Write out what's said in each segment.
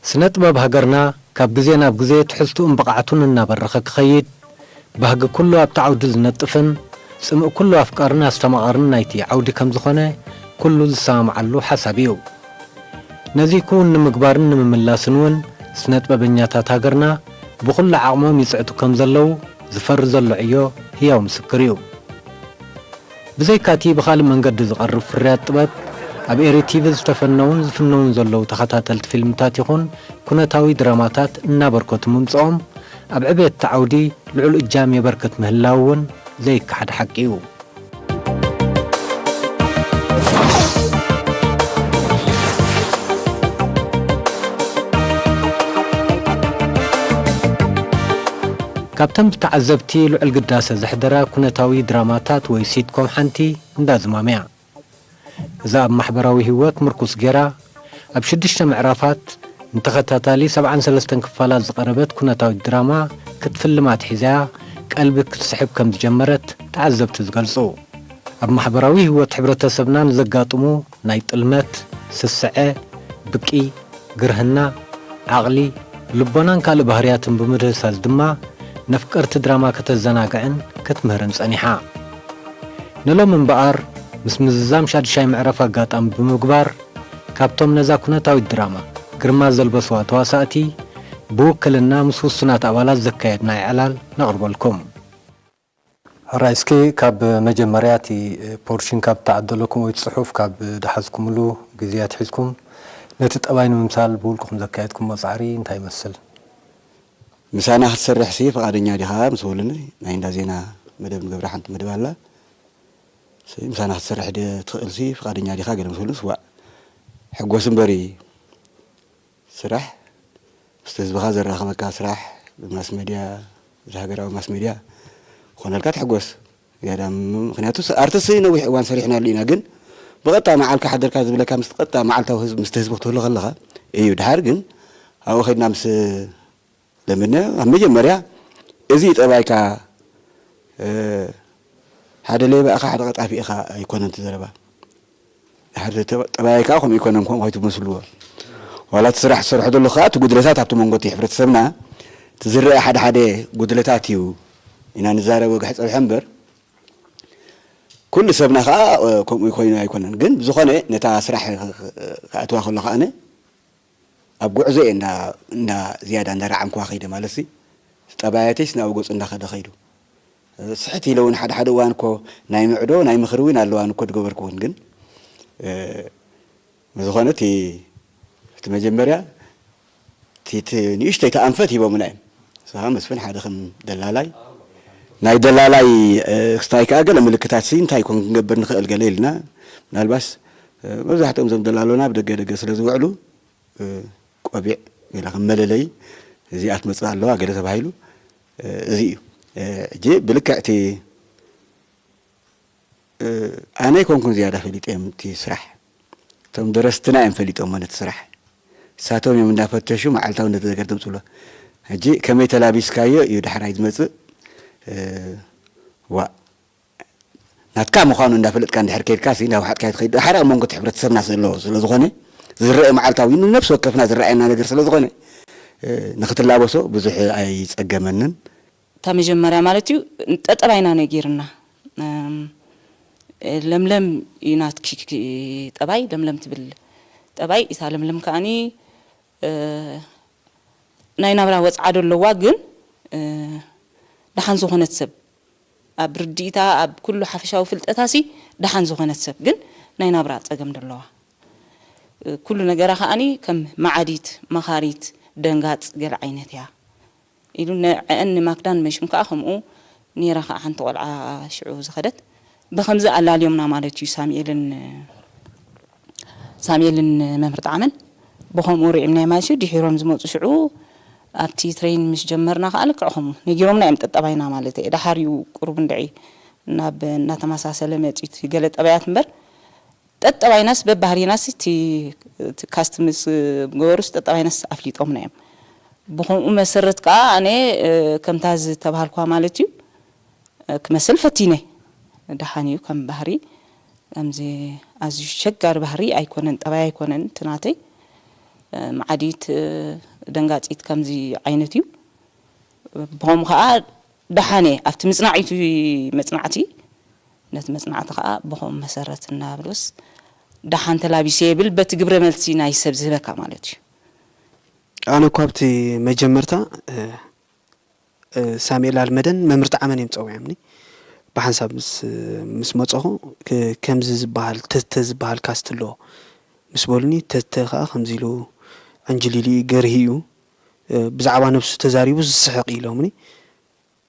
ስነ ጥበብ ሃገርና ካብ ግዜ ናብ ግዜ ትሕዝትኡን ብቕዓቱን እናበረኸ ክኸይድ፣ ባህጊ ኩሉ ኣብቲ ዓውዲ ዝነጥፍን ጽምእ ኩሉ ኣፍቃርን ኣስተማቓርን ናይቲ ዓውዲ ከም ዝኾነ ኩሉ ዝሰማምዓሉ ሓሳብ እዩ። ነዚ ክውን ንምግባርን ንምምላስን እውን ስነ ጥበበኛታት ሃገርና ብኹሉ ዓቕሞም ይጽዕቱ ከም ዘለዉ ዝፈሪ ዘሎ ዕዮ ህያው ምስክር እዩ። ብዘይካቲ ብኻልእ መንገዲ ዝቐርብ ፍርያት ጥበብ፣ ኣብ ኤሪ ቲቪ ዝተፈነውን ዝፍነውን ዘለዉ ተኸታተልቲ ፊልምታት ይኹን ኩነታዊ ድራማታት እናበርከቱ ምምጽኦም፣ ኣብ ዕብየት እቲ ዓውዲ ልዑል እጃም የበርክት ምህላው እውን ዘይከሓድ ሓቂ እዩ። ካብተን ብተዓዘብቲ ልዑል ግዳሰ ዘሕደራ ኩነታዊ ድራማታት ወይ ሲትኮም ሓንቲ እንዳ ዝማም እያ። እዛ ኣብ ማሕበራዊ ህይወት ምርኩስ ጌራ፣ ኣብ ሽዱሽተ ምዕራፋት ንተኸታታሊ ሰብዓን ሰለስተን ክፋላት ዝቐረበት ኩነታዊት ድራማ ክትፍልም ኣትሒዛያ ቀልቢ ክትስሕብ ከም ዝጀመረት ተዓዘብቲ ዝገልጹ። ኣብ ማሕበራዊ ህይወት ሕብረተሰብና ንዘጋጥሙ ናይ ጥልመት፣ ስስዐ፣ ብቂ፣ ግርህና፣ ዓቕሊ፣ ልቦናን ካልእ ባህርያትን ብምድህሳስ ድማ ነፍቀርቲ ድራማ ከተዘናግዕን ክትምህርን ጸኒሓ። ንሎሚ እምበኣር፣ ምስ ምዝዛም ሻድሻይ ምዕራፍ ኣጋጣሚ ብምግባር፣ ካብቶም ነዛ ኩነታዊት ድራማ ግርማ ዘልበስዋ ተዋሳእቲ፣ ብውክልና ምስ ውሱናት ኣባላት ዘካየድናዮ ዕላል ነቕርበልኩም። ሕራይ፣ እስኪ ካብ መጀመርያ እቲ ፖርሽን ካብ እተዓደለኩም ወይ እቲ ጽሑፍ ካብ ደሓዝኩምሉ ግዜ ኣትሒዝኩም ነቲ ጠባይ ንምምሳል ብውልቅኹም ዘካየድኩሞ ጻዕሪ እንታይ ይመስል? ምሳና ክትሰርሕ ሲ ፍቓደኛ ዲኻ ምስ በሉኒ፣ ናይ እንዳ ዜና መደብ ንገብራ ሓንቲ መደብ ኣላ። ሲ ምሳና ክትሰርሕ ደ ትኽእል ሲ ፍቓደኛ ዲኻ ገለ ምስ በሉኒ፣ ስዋእ ሕጎስ እምበሪ ስራሕ፣ ምስቲ ህዝብኻ ዘራኽበካ ስራሕ፣ ብማስ ሜድያ፣ ብሃገራዊ ማስ ሜድያ ክኾነልካ ትሕጎስ። ዝያዳ ም-፣ ምኽንያቱ ስ-፣ ኣርቲስት ነዊሕ እዋን ሰሪሕናሉ ኢና፣ ግን ብቐጥታ መዓልካ ሓደርካ ዝብለካ ምስ ቀጥታ መዓልታዊ ህዝብ፣ ምስቲ ህዝቢ ክትህሉ ከለኻ እዩ። ድሓር ግን ኣብኡ ኸድና ምስ ለመድና፣ ኣብ መጀመርያ እዚ ጠባይካ፣ እ፣ ሓደ ሌባ ኢኻ፣ ሓደ ቀጣፊ ኢኻ ኣይኮነን እቲ ዘረባ። ድሓር እቲ ጠባይ ከኣ ከምኡ ኣይኮነን፣ ከምኡ ከይትመስልዎ። ዋላ እቲ ስራሕ ትሰርሖ ዘለኹ ከኣ እቲ ጉድለታት ኣብቲ መንጎ እቲ ሕብረተሰብና እቲ ዝረአ ሓደ ሓደ ጉድለታት እዩ ኢና ንዛረቦ፣ ጋሕ ጸብሐ እምበር፣ ኩሉ ሰብና ከኣ፣ እ፣ ከምኡ ኮይኑ ኣይኮነን። ግን ብዝኾነ ነታ ስራሕ ክ-፣ ክ-፣ ክኣትዋ ከሎ ከኣ ኣነ ኣብ ጉዕዞ እየ እንዳ-፣ እንዳ-፣ ዝያዳ እንዳረዓምክዋ ከይደ ማለት ሲ፣ ጠባያተይስ ናብኡ ገጹ እንዳኸደ ከይዱ። ስሕት ኢለ እውን ሓደ ሓደ እዋን እኮ ናይ ምዕዶ ናይ ምኽሪ እውን ኣለዋን እኮ ዝገበርኩ እውን ግን፣ እ፣ ብዝኾነ እቲ፣ እቲ መጀመርያ እቲ፣ እቲ ንእሽተይ እቲ ኣንፈት ሂቦምና እዮም። ንስኻ መስፍን ሓደ ከም ደላላይ፣ ናይ ደላላይ፣ እ፣ ክስታይ ከኣ ገለ ምልክታት ሲ እንታይ ኮን ክንገብር ንኽእል ገለ ኢልና፣ ምናልባስ፣ እ፣ መብዛሕትኦም እዞም ደላሎና ኣብ ደገ ደገ ስለ ዝውዕሉ፣ እ፣ ቆቢዕ ገለ ከም መለለዪ እዚኣ ትመጽእ ኣለዋ ገለ ተባሂሉ፣ እ፣ እዚ እዩ። እ፣ ሕጂ ብልክዕ እቲ፣ እ፣ ኣነ ኣይኮንኩን ዝያዳ ፈሊጠ እዮም እቲ ስራሕ። እቶም ደረስትና እዮም ፈሊጦሞ ነቲ ስራሕ። ንሳቶም እዮም እንዳፈተሹ መዓልታዊ ነቲ ነገር ዘምጽእሉ። ሕጂ ከመይ ተላቢስካዮ እዩ ዳሕራይ ዝመጽእ። እ፣ ዋእ፣ ናትካ ምዃኑ እንዳፈለጥካ እንድሕር ከይድካ ሲ፣ እንዳውሓጥካዮ ትኸይድ። ድሓር ኣብ መንጎ እቲ ሕብረተሰብና ዘሎ ስለ ዝኾነ፣ ዝረአ መዓልታዊ ንነፍሲ ወከፍና ዝረኣየና ነገር ስለ ዝኾነ፣ እ፣ ንኽትላበሶ ብዙሕ ኣይጸገመንን። እታ መጀመርያ ማለት እዩ፣ ጠጠባይና ነጊርና። እም፣ ለምለም እዩ ናትኪ ክ-፣ ጠባይ፣ ለምለም ትብል ጠባይ። እታ ለምለም ከኣኒ፣ እ፣ ናይ ናብራ ወጽዓ ዶ ኣለዋ፣ ግን፣ እ፣ ደሓን ዝኾነት ሰብ፣ ኣብ ርድኢታ፣ ኣብ ኩሉ ሓፈሻዊ ፍልጠታሲ ደሓን ዝኾነት ሰብ፣ ግን ናይ ናብራ ጸገም ዶ ኣለዋ። እ፣ ኩሉ ነገራ ከኣኒ ከም መዓዲት፣ መኻሪት፣ ደንጋጽ ገለ ዓይነት እያ ኢሉ፣ ንዐአን ንማክዳን መሽም ከኣ ከምኡ ነይራ። ከኣ ሓንቲ ቆልዓ ሽዑ ዝኸደት ብኸምዚ ኣላልዮምና ማለት እዩ፣ ሳሙኤልን ሳሙኤልን መምህር ጣዕመን ብኸምኡ ርዒምናዮ ማለት እዩ። ድሒሮም ዝመፁ ሽዑ ኣብቲ ትሬን ምስ ጀመርና ከዓ ልክዕ ከምኡ ነጊሮምና እዮም። ጠጠባይና ማለት እየ። ደሓር እዩ ቁሩብ እንድዒ ናብ እናተመሳሰለ መፂኡ እቲ ገለ ጠባያት እምበር፣ ጠጠባይናስ በባህሪናስ እቲ እቲ ካስት ምስ ገበሩስ ጠጠባይናስ ኣፍሊጦምና እዮም። ብኸምኡ መሰረት ከዓ ኣነ፣ እ፣ ከምታ ዝተባሃልኳ ማለት እዩ፣ እ፣ ክመስል ፈቲነ። ደሓን እዩ ከም ባህሪ፣ ከምዚ ኣዝዩ ሸጋሪ ባህሪ ኣይኮነን፣ ጠባይ ኣይኮነን እቲ ናተይ። እ፣ መዓዲት፣ እ፣ ደንጋፂት ከምዚ ዓይነት እዩ። ብኸምኡ ከዓ ደሓን እየ ኣብቲ ምፅናዒቱ መፅናዕቲ፣ ነቲ መፅናዕቲ ከዓ ብኸምኡ መሰረት እናብሉስ ደሓን ተላቢሰ የብል፣ በቲ ግብረ መልሲ ናይ ሰብ ዝህበካ ማለት እዩ። ኣነ እኳ ኣብቲ መጀመርታ፣ እ፣ እ፣ ሳሙኤል ኣልመደን መምህር ጣዕመን እዮም ጸዊዖምኒ። ብሓንሳብ ምስ፣ ምስ መጸኹ፣ ክ-፣ ከምዚ ዝበሃል፣ ተተ ዝበሃል ካስት ኣሎ ምስ በሉኒ፣ ተተ ከኣ ከምዚ ኢሉ ዕንጅሊሉ እዩ፣ ገርሂ እዩ፣ እ፣ ብዛዕባ ነብሱ ተዛሪቡ ዝስሕቕ እዩ ኢሎምኒ።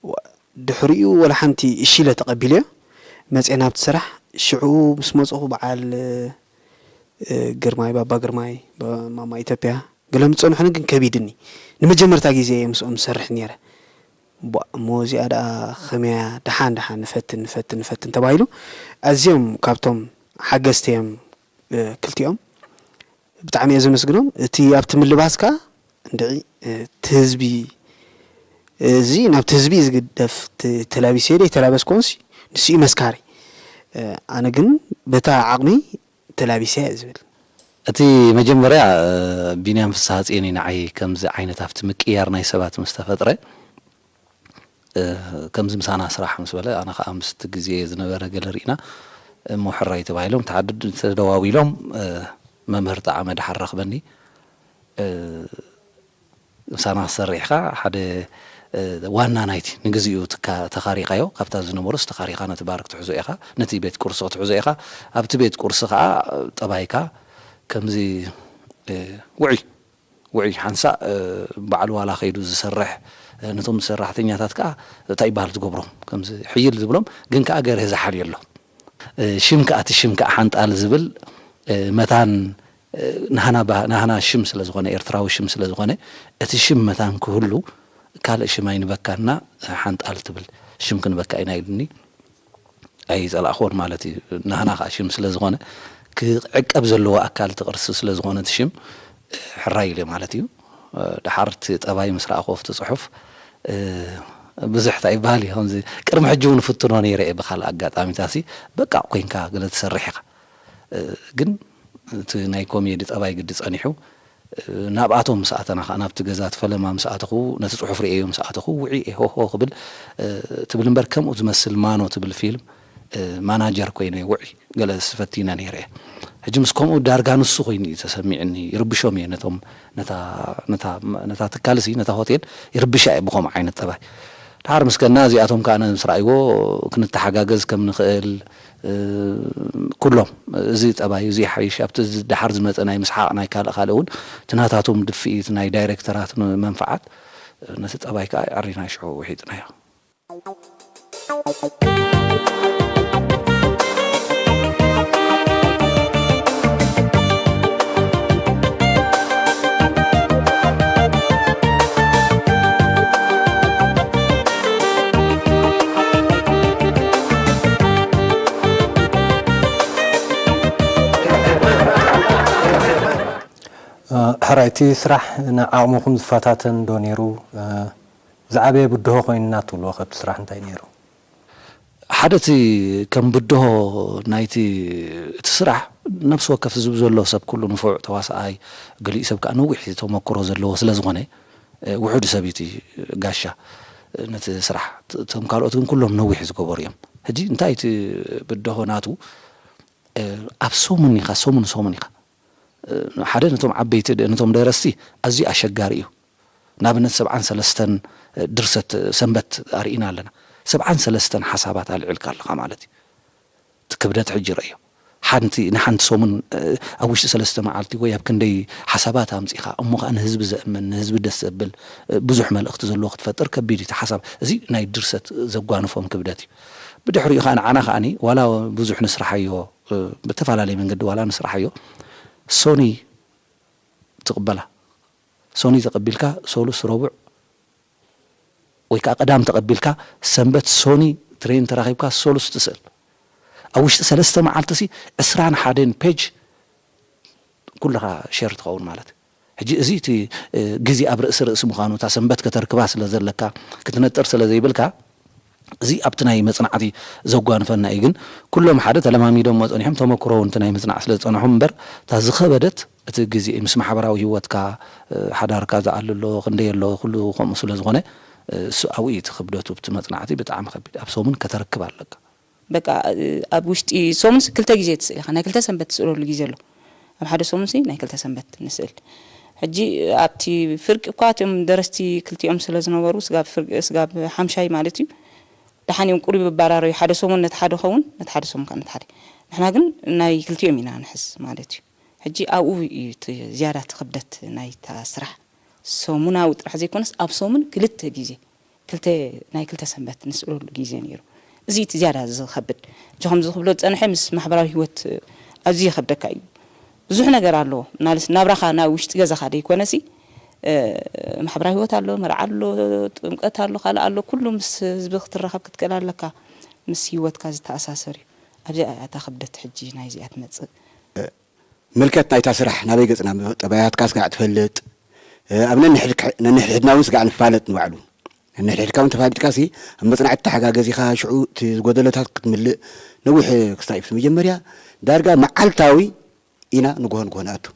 ዋ-፣ ድሕሪኡ ወላ ሓንቲ እሺ ኢለ ተቐቢለዮ። መጼ ናብቲ ስራሕ፣ ሽዑ ምስ መጸኹ በዓል፣ እ፣ ግርማይ፣ ባባ ግርማይ፣ ባ-፣ ማማ ኢትዮጵያ፣ ገለ ምስ ጸንሑኒ ግን ከቢድኒ። ንመጀመርታ ግዜ እየ ምስኦም ዝሰርሕ ነይረ። ቧእ፣ እሞ እዚኣ ደኣ ኸመይ እያ? ደሓን፣ ደሓን፣ ንፈትን፣ ንፈትን፣ ንፈትን ተባሂሉ። ኣዝዮም ካብቶም ሓገዝቲ እዮም፣ እ፣ ክልቲኦም። ብጣዕሚ እየ ዘመስግኖም። እቲ ኣብቲ ምልባስ ከኣ እንድዒ፣ እ፣ እቲ ህዝቢ፣ እዚ ናብቲ ህዝቢ እዩ ዝግደፍ። እቲ ተላቢሰ ዶ ኣይተላበስኩንሲ ንሱ እዩ መስካሪ። እ፣ ኣነ ግን በታ ዓቕመይ ተላቢሰ እየ ዝብል። እቲ መጀመርያ፣ እ፣ ቢንያም ፍስሃጽዮን እዩ ንዓይ ከምዚ ዓይነት ኣብቲ ምቅይያር ናይ ሰባት ምስ ተፈጥረ፣ እ፣ ከምዚ ምሳና ስራሕ ምስ በለ፣ ኣነ ከኣ ምስቲ ግዜ ዝነበረ ገለ ርኢና፣ እሞ ሕራይ ተባሂሎም፣ ተዓደድ-፣ ተደዋዊሎም፣ እ፣ መምህር ጣዕመ ደሓር ረኽበኒ። እ፣ ምሳና ክትሰርሕ ኢኻ፣ ሓደ፣ እ፣ ዋና ናይቲ ንግዚኡ ትካ-፣ ተኻሪኻዮ፣ ካብታ ዝነበሩስ ተኻሪኻ ነቲ ባር ክትሕዞ ኢኻ፣ ነቲ ቤት ቁርሲ ክትሕዞ ኢኻ። ኣብቲ ቤት ቁርሲ ከኣ ጠባይካ ከምዚ፣ እ፣ ውዑይ፣ ውዑይ ሓንሳእ፣ እ፣ ባዕሉ ዋላ ከይዱ ዝሰርሕ፣ እ፣ ነቶም ሰራሕተኛታት ከኣ እንታይ ይበሃል ትገብሮም፣ ከምዚ ሕይል ዝብሎም፣ ግን ከኣ ገርህ ዝሓልዮ ኣሎ። እ፣ ሽም ከኣ፣ እቲ ሽም ከኣ ሓንጣል ዝብል፣ እ፣ መታን፣ እ፣ ናህና ባህ-፣ ናህና ሽም ስለ ዝኾነ፣ ኤርትራዊ ሽም ስለ ዝኾነ፣ እቲ ሽም መታን ክህሉ ካልእ ሽም ኣይንበካና፣ ሓንጣል ትብል ሽም ክንበካ ኢና ኢሉኒ። ኣይጸላእክዎን ማለት እዩ። ናህና ከኣ ሽም ስለ ዝኾነ፣ ክዕቀብ ዘለዎ ኣካል እቲ ቅርሲ ስለ ዝኾነ እቲ ሽም፣ እ፣ ሕራይ ኢለ ማለት እዩ። እ፣ ደሓር እቲ ጠባይ ምስ ረኣኽዎ ኣብቲ ጽሑፍ፣ እ፣ ብዙሕ እንታይ ይበሃል እዩ፣ ከምዚ ቅድሚ ሕጂ እውን እፍትኖ ነይረ እየ ብኻልእ ኣጋጣሚታሲ፣ በቃ ኮይንካ ገለ ትሰርሕ ኢኻ። እ፣ ግን እቲ ናይ ኮሜዲ ጠባይ ግዲ ጸኒሑ፣ እ፣ ናብኣቶም ምስ ኣተና ከኣ፣ ናብቲ ገዛ እቲ ፈለማ ምስ ኣተኹ፣ ነቲ ጽሑፍ ርእየዮ ምስ ኣተኹ፣ ውዑይ እየ፣ ሆሆ ክብል፣ እ፣ ትብል እምበር፣ ከምኡ ዝመስል ማኖ ትብል ፊልም፣ እ፣ ማናጀር ኮይነ ውዑይ ገለ ፈቲነ ነይረ እየ። ሕጂ ምስ ከምኡ ዳርጋ ንሱ ኮይኑ እዩ ተሰሚዕኒ። ይርብሾም እየ ነቶም፣ ነታ፣ ነታ፣ ነታ ትካልሲ፣ ነታ ሆቴል ይርብሻ እየ ብኸምኡ ዓይነት ጠባይ። ደሓር ምስ ከድና፣ እዚኣቶም ከኣ ምስ ረኣይዎ፣ ክንተሓጋገዝ ከም ንኽእል፣ እ፣ ኩሎም፣ እዚ ጠባይ እዚ ይሓይሽ፣ ኣብቲ እዚ ደሓር ዝመጸ ናይ ምስሓቕ ናይ ካልእ ካልእ እውን፣ እቲ ናታቶም ድፍኢት፣ ናይ ዳይሬክተራት መንፍዓት፣ ነቲ ጠባይ ከኣ ኣዕሪና ሽዑ ውሒጥናዮ። ሕራይ፣ እቲ ስራሕ ንዓቕምኹም ዝፈታተን ዶ ነይሩ? ዝዓበየ ብድሆ ኮይኑና ትብልዎ ካብቲ ስራሕ እንታይ ነይሩ? ሓደ፣ እቲ ከም ብድሆ ናይቲ፣ እቲ ስራሕ፣ ነፍሲ ወከፍ ዝብ ዘሎ ሰብ፣ ኩሉ ንፉዕ ተዋሳኣይ፣ ገሊኡ ሰብ ከኣ ነዊሕ ተመክሮ ዘለዎ ስለ ዝኾነ፣ እ፣ ውሑድ ሰብ እዩ እቲ ጋሻ፣ እ፣ ነቲ ስራሕ። ት-፣ እቶም ካልኦት ግን ኩሎም ነዊሕ ዝገበሩ እዮም። ሕጂ እንታይ እቲ ብድሆ ናቱ፣ እ፣ ኣብ ሰሙን ኢኻ፣ ሰሙን፣ ሰሙን ኢኻ። እ፣ ሓደ ነቶም ዓበይቲ ደ-፣ ነቶም ደረስቲ ኣዝዩ ኣሸጋሪ እዩ። ንኣብነት ሰብዓን ሰለስተን ድርሰት ሰንበት ኣርኢና ኣለና። ሰብዓን ሰለስተን ሓሳባት ኣልዒልካ ኣለኻ ማለት እዩ። እቲ ክብደት ሕጂ ረእዮ። ሓንቲ፣ ንሓንቲ ሰሙን፣ እ፣ ኣብ ውሽጢ ሰለስተ መዓልቲ ወይ ኣብ ክንደይ ሓሳባት ኣምጺኻ፣ እሞ ኸኣ ንህዝቢ ዘእምን፣ ንህዝቢ ደስ ዘብል፣ እ፣ ብዙሕ መልእኽቲ ዘለዎ ክትፈጥር ከቢድ እዩ እቲ ሓሳብ። እዚ ናይ ድርሰት ዘጓንፎም ክብደት እዩ። ብድሕሪኡ ኸኣ ንዓና ኸኣኒ ዋላ ብዙሕ ንስርሓዮ፣ እ፣ ብተፈላለየ መንገዲ ዋላ ንስርሓዮ፣ ሶኒ ትቕበላ። ሶኒ ተቐቢልካ፣ ሶሉስ፣ ረቡዕ ወይ ከዓ ቀዳም ተቐቢልካ፣ ሰንበት፣ ሶኒ ትሬን ተራኺብካ ሶሉስ ትስእል። ኣብ ውሽጢ ሰለስተ መዓልቲ ሲ ዕስራን ሓደን ፔጅ ኩልኻ ሼር ትኸውን ማለት እዩ። ሕጂ እዚ እቲ ግዜ ኣብ ርእሲ ርእሲ ምዃኑ፣ እታ ሰንበት ከተርክባ ስለ ዘለካ፣ ክትነጥር ስለ ዘይብልካ፣ እዚ ኣብቲ ናይ መጽናዕቲ ዘጓንፈና እዩ። ግን ኩሎም ሓደ ተለማሚዶሞ ጸኒሖም፣ ተመክሮ እውን እቲ ናይ ምጽናዕ ስለ ዝጸንሖም እምበር፣ እታ ዝኸበደት እቲ ግዜ ምስ ማሕበራዊ ህይወትካ፣ ሓዳርካ ዝኣሊ ኣሎ፣ ክንደይ ኣሎ፣ ኩሉ ከምኡ ስለ ዝኾነ፣ እሱ ኣብኡ እዩ እቲ ክብደቱ። ኣብቲ መጽናዕቲ ብጣዕሚ ከቢድ፣ ኣብ ሰሙን ከተርክብ ኣለካ። በቃ፣ ኣብ ውሽጢ ሰሙንስ ክልተ ግዜ ትስእል ኢኻ። ናይ ክልተ ሰንበት ትስእለሉ ግዜ ኣሎ። ኣብ ሓደ ሰሙንሲ ናይ ክልተ ሰንበት ንስእል። ሕጂ ኣብቲ ፍርቂ እኳ እቶም ደረስቲ ክልቲኦም ስለ ዝነበሩ፣ ስጋብ ፍርቂ፣ ስጋብ ሓምሻይ ማለት እዩ፣ ደሓን እዮም ቁሩብ ይባራረዩ። ሓደ ሰሙን ነቲ ሓደ ኸውን፣ ነቲ ሓደ ሰሙን ከዓ ነቲ ሓደ። ንሕና ግን ናይ ክልቲኦም ኢና ንሕዝ ማለት እዩ። ሕጂ ኣብኡ እዩ እቲ ዝያዳ እቲ ክብደት ናይታ ስራሕ። ሰሙናዊ ጥራሕ ዘይኮነስ፣ ኣብ ሰሙን ክልተ ግዜ፣ ክልተ፣ ናይ ክልተ ሰንበት ንስእለሉ ግዜ ነይሩ። እዚ እቲ ዝያዳ ዝኸብድ። ሕጂ ከምዚ ክብሎ ዝጸንሐ፣ ምስ ማሕበራዊ ህይወት ኣዝዩ ይኸብደካ እዩ። ብዙሕ ነገር ኣለዎ። ምናልስ ናብራኻ ናብ ውሽጢ ገዛኻ ደይኮነሲ፣ እ፣ ማሕበራዊ ህይወት ኣሎ፣ መርዓ ኣሎ፣ ጥምቀት ኣሎ፣ ካልእ ኣሎ። ኩሉ ምስ ህዝቢ ክትራኸብ ክትክእል ኣለካ። ምስ ህይወትካ ዝተኣሳሰር እዩ። ኣብዚኣ እያ እታ ክብደት ሕጂ ናይዚኣ ትመጽእ። ምልከት ናይታ ስራሕ ናበይ ገጽና፣ ጠባያትካ ስጋዕ ትፈልጥ፣ እ፣ ኣብ ነንሕድክ-፣ ነንሕድሕድና እውን ስጋዕ ንፋለጥ ንባዕሉ። ነንሕድሕድካ እውን ተፋሊጥካ ሲ፣ ኣብ መጽናዕቲ ተሓጋገዚኻ ሽዑ እቲ ዝጎደለታት ክትምልእ ነዊሕ ክስታይ እዩ። መጀመርያ ዳርጋ መዓልታዊ ኢና ንግሆ ንግሆ ንኣቱ።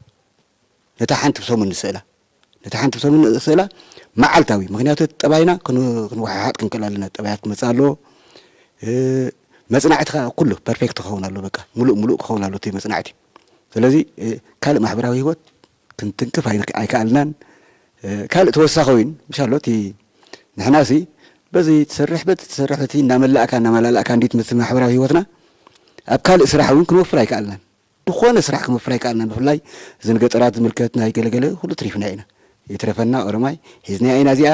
ነታ ሓንቲ ብሰሙን ንስእላ። ነታ ሓንቲ ብሰሙን ንስእላ መዓልታዊ። ምኽንያቱ እቲ ጠባይና ክን-፣ ክንወሓሓጥ ክንክእል ኣለና። ጠባያት ክመጽእ ኣለዎ። እ፣ መጽናዕቲ ከኣ ኩሉ ፐርፌክት ክኸውን ኣለዎ። በቃ፣ ምሉእ ምሉእ ክኸውን ኣለዎ እቲ መጽናዕቲ። ስለዚ፣ እ፣ ካልእ ማሕበራዊ ህይወት ክንትንክፍ ኣይንክ-፣ ኣይከኣልናን። እ፣ ካልእ ተወሳኺ እውን፣ ምሻሎ፣ እቲ ንሕናሲ በዚ ትሰርሕ፣ በቲ ትሰርሕ፣ በቲ እናመላእካ፣ እናመላላእካ እንዲ ትመስል ማሕበራዊ ህይወትና፣ ኣብ ካልእ ስራሕ እውን ክንወፍር ኣይከኣልናን። ዝኾነ ስራሕ ክንወፍር ኣይከኣልናን። ብፍላይ እዚ ንገጠራት ዝምልከት ናይ ገለገለ ኩሉ ትሪፍና ኢና። ይትረፈና ኦሮማይ ሒዝናያ ኢና እዚኣ።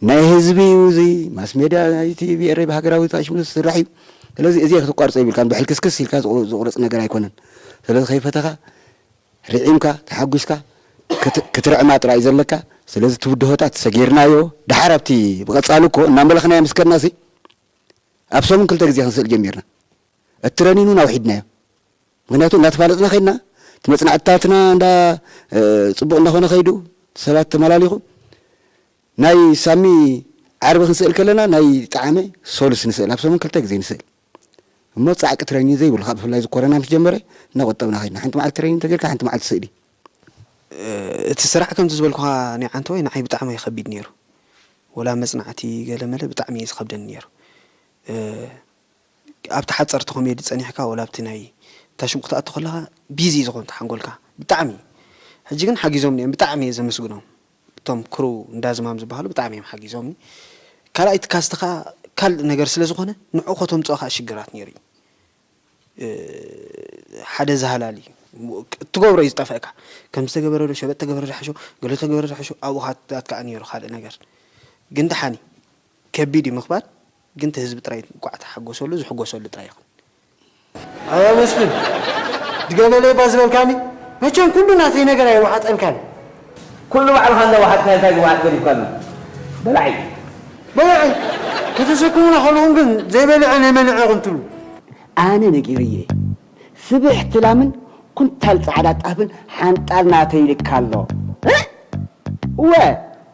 ናይ ህዝቢ እዩ እዚ። ማስ ሜድያ ናይ ቲቪ ኤረይ ብሃገራዊ ሽሙ ዝስራሕ እዩ። ስለዚ እዚ ከተቋርጾ ይብልካን ብሕልክስክስ ኢልካ ዝቑ-፣ ዝቑረጽ ነገር ኣይኮነን። ስለዚ ከይፈተኻ ርዒምካ ተሓጒስካ ክት-፣ ክትርዕማ ጥራይ እዩ ዘለካ። ስለዚ እቲ ብድሆታት ሰጊርናዮ። ደሓር ኣብቲ ብቐጻሊ እኮ እናመለኽናዮ ምስ ከድናሲ ኣብ ሰሙን ክልተ ግዜ ክንስእል ጀሚርና። እቲ ትረኒን እውን ኣውሒድናዮ። ምኽንያቱ እናተፋለጥና ከይድና፣ እቲ መጽናዕትታትና እንዳ፣ እ፣ ጽቡቕ እንዳኾነ ከይዱ፣ ሰባት ተመላሊኹ፣ ናይ ሳሚ ዓርቢ ክንስእል ከለና፣ ናይ ጠዓመ ሶሉስ ንስእል፣ ኣብ ሰሙን ክልተ ግዜ ንስእል። እሞ ጻዕቂ ትረኒን ዘይብሉ፣ ካብ ብፍላይ እዚ ኮረና ምስ ጀመረ፣ እናቆጠብና ከይድና። ሓንቲ መዓልቲ ትረኒን ተገይርካ፣ ሓንቲ መዓልቲ ስእሊ። እ፣ እቲ ስራሕ ከምቲ ዝበልኩኻ፣ ናይ ዓንተወይ ንዓይ ብጣዕሚ እዩ ከቢድ ነይሩ። ወላ መጽናዕቲ ገለ መለ ብጣዕሚ እዩ ዝኸብደኒ ነይሩ። እ፣ ኣብቲ ሓጸርቲ ኮሜዲ ጸኒሕካ፣ ወላ ኣብቲ ናይ እታ ሽም ክትኣቱ ከለኻ ቢዚ ዝኾን ሓንጎልካ ብጣዕሚ። ሕጂ ግን ሓጊዞምኒ እዮም፣ ብጣዕሚ እየ ዘመስግኖም። እቶም ክሩ እንዳ ዝማም ዝበሃሉ ብጣዕሚ እዮም ሓጊዞምኒ። ካልኣይ እቲ ካስት ኸኣ ካልእ ነገር ስለ ዝኾነ ንዕኡ ከተምጽኦ ኸኣ ሽግራት ነይሩ እዩ። እ፣ ሓደ ዝሃላል እዩ። እትገብሮ እዩ ዝጠፍአካ። ከም ዝተገበረ ዶ፣ ሸበጥ ተገበረ ዝሓሾ፣ ገለ ተገበረ ዝሓሾ፣ ኣብኡ ኻትታት ከኣ ነይሩ ካልእ ነገር። ግን ደሓን እዩ። ከቢድ እዩ ምኽባድ፣ ግን እቲ ህዝቢ ጥራይ እንቋዕ ተሓጎሰሉ፣ ዝሕጎሰሉ ጥራይ ይኹን። ኣያ መስፍን፣ ድገመለይ እባ ዝበልካኒ፣ መቸም ኩሉ ናተይ ነገር ኣይወሓጠልካን። ኩሉ ባዕልኻ እንዳወሓጥካ እንታይ ክወሓጥ ገዲፍካና? በላዒ። በላዒ፣ ከተሰክሙና ከለኹም ግን ዘይበልዐ ናይ መንዐ ኢኹም ትብሉ። ኣነ ነጊረየ፣ ስብሕቲ ላምን ኩንታል ጻዕዳ ጣፍን ሓንጣል ናተይ ኢልካ ኣሎ። እ? እወ፣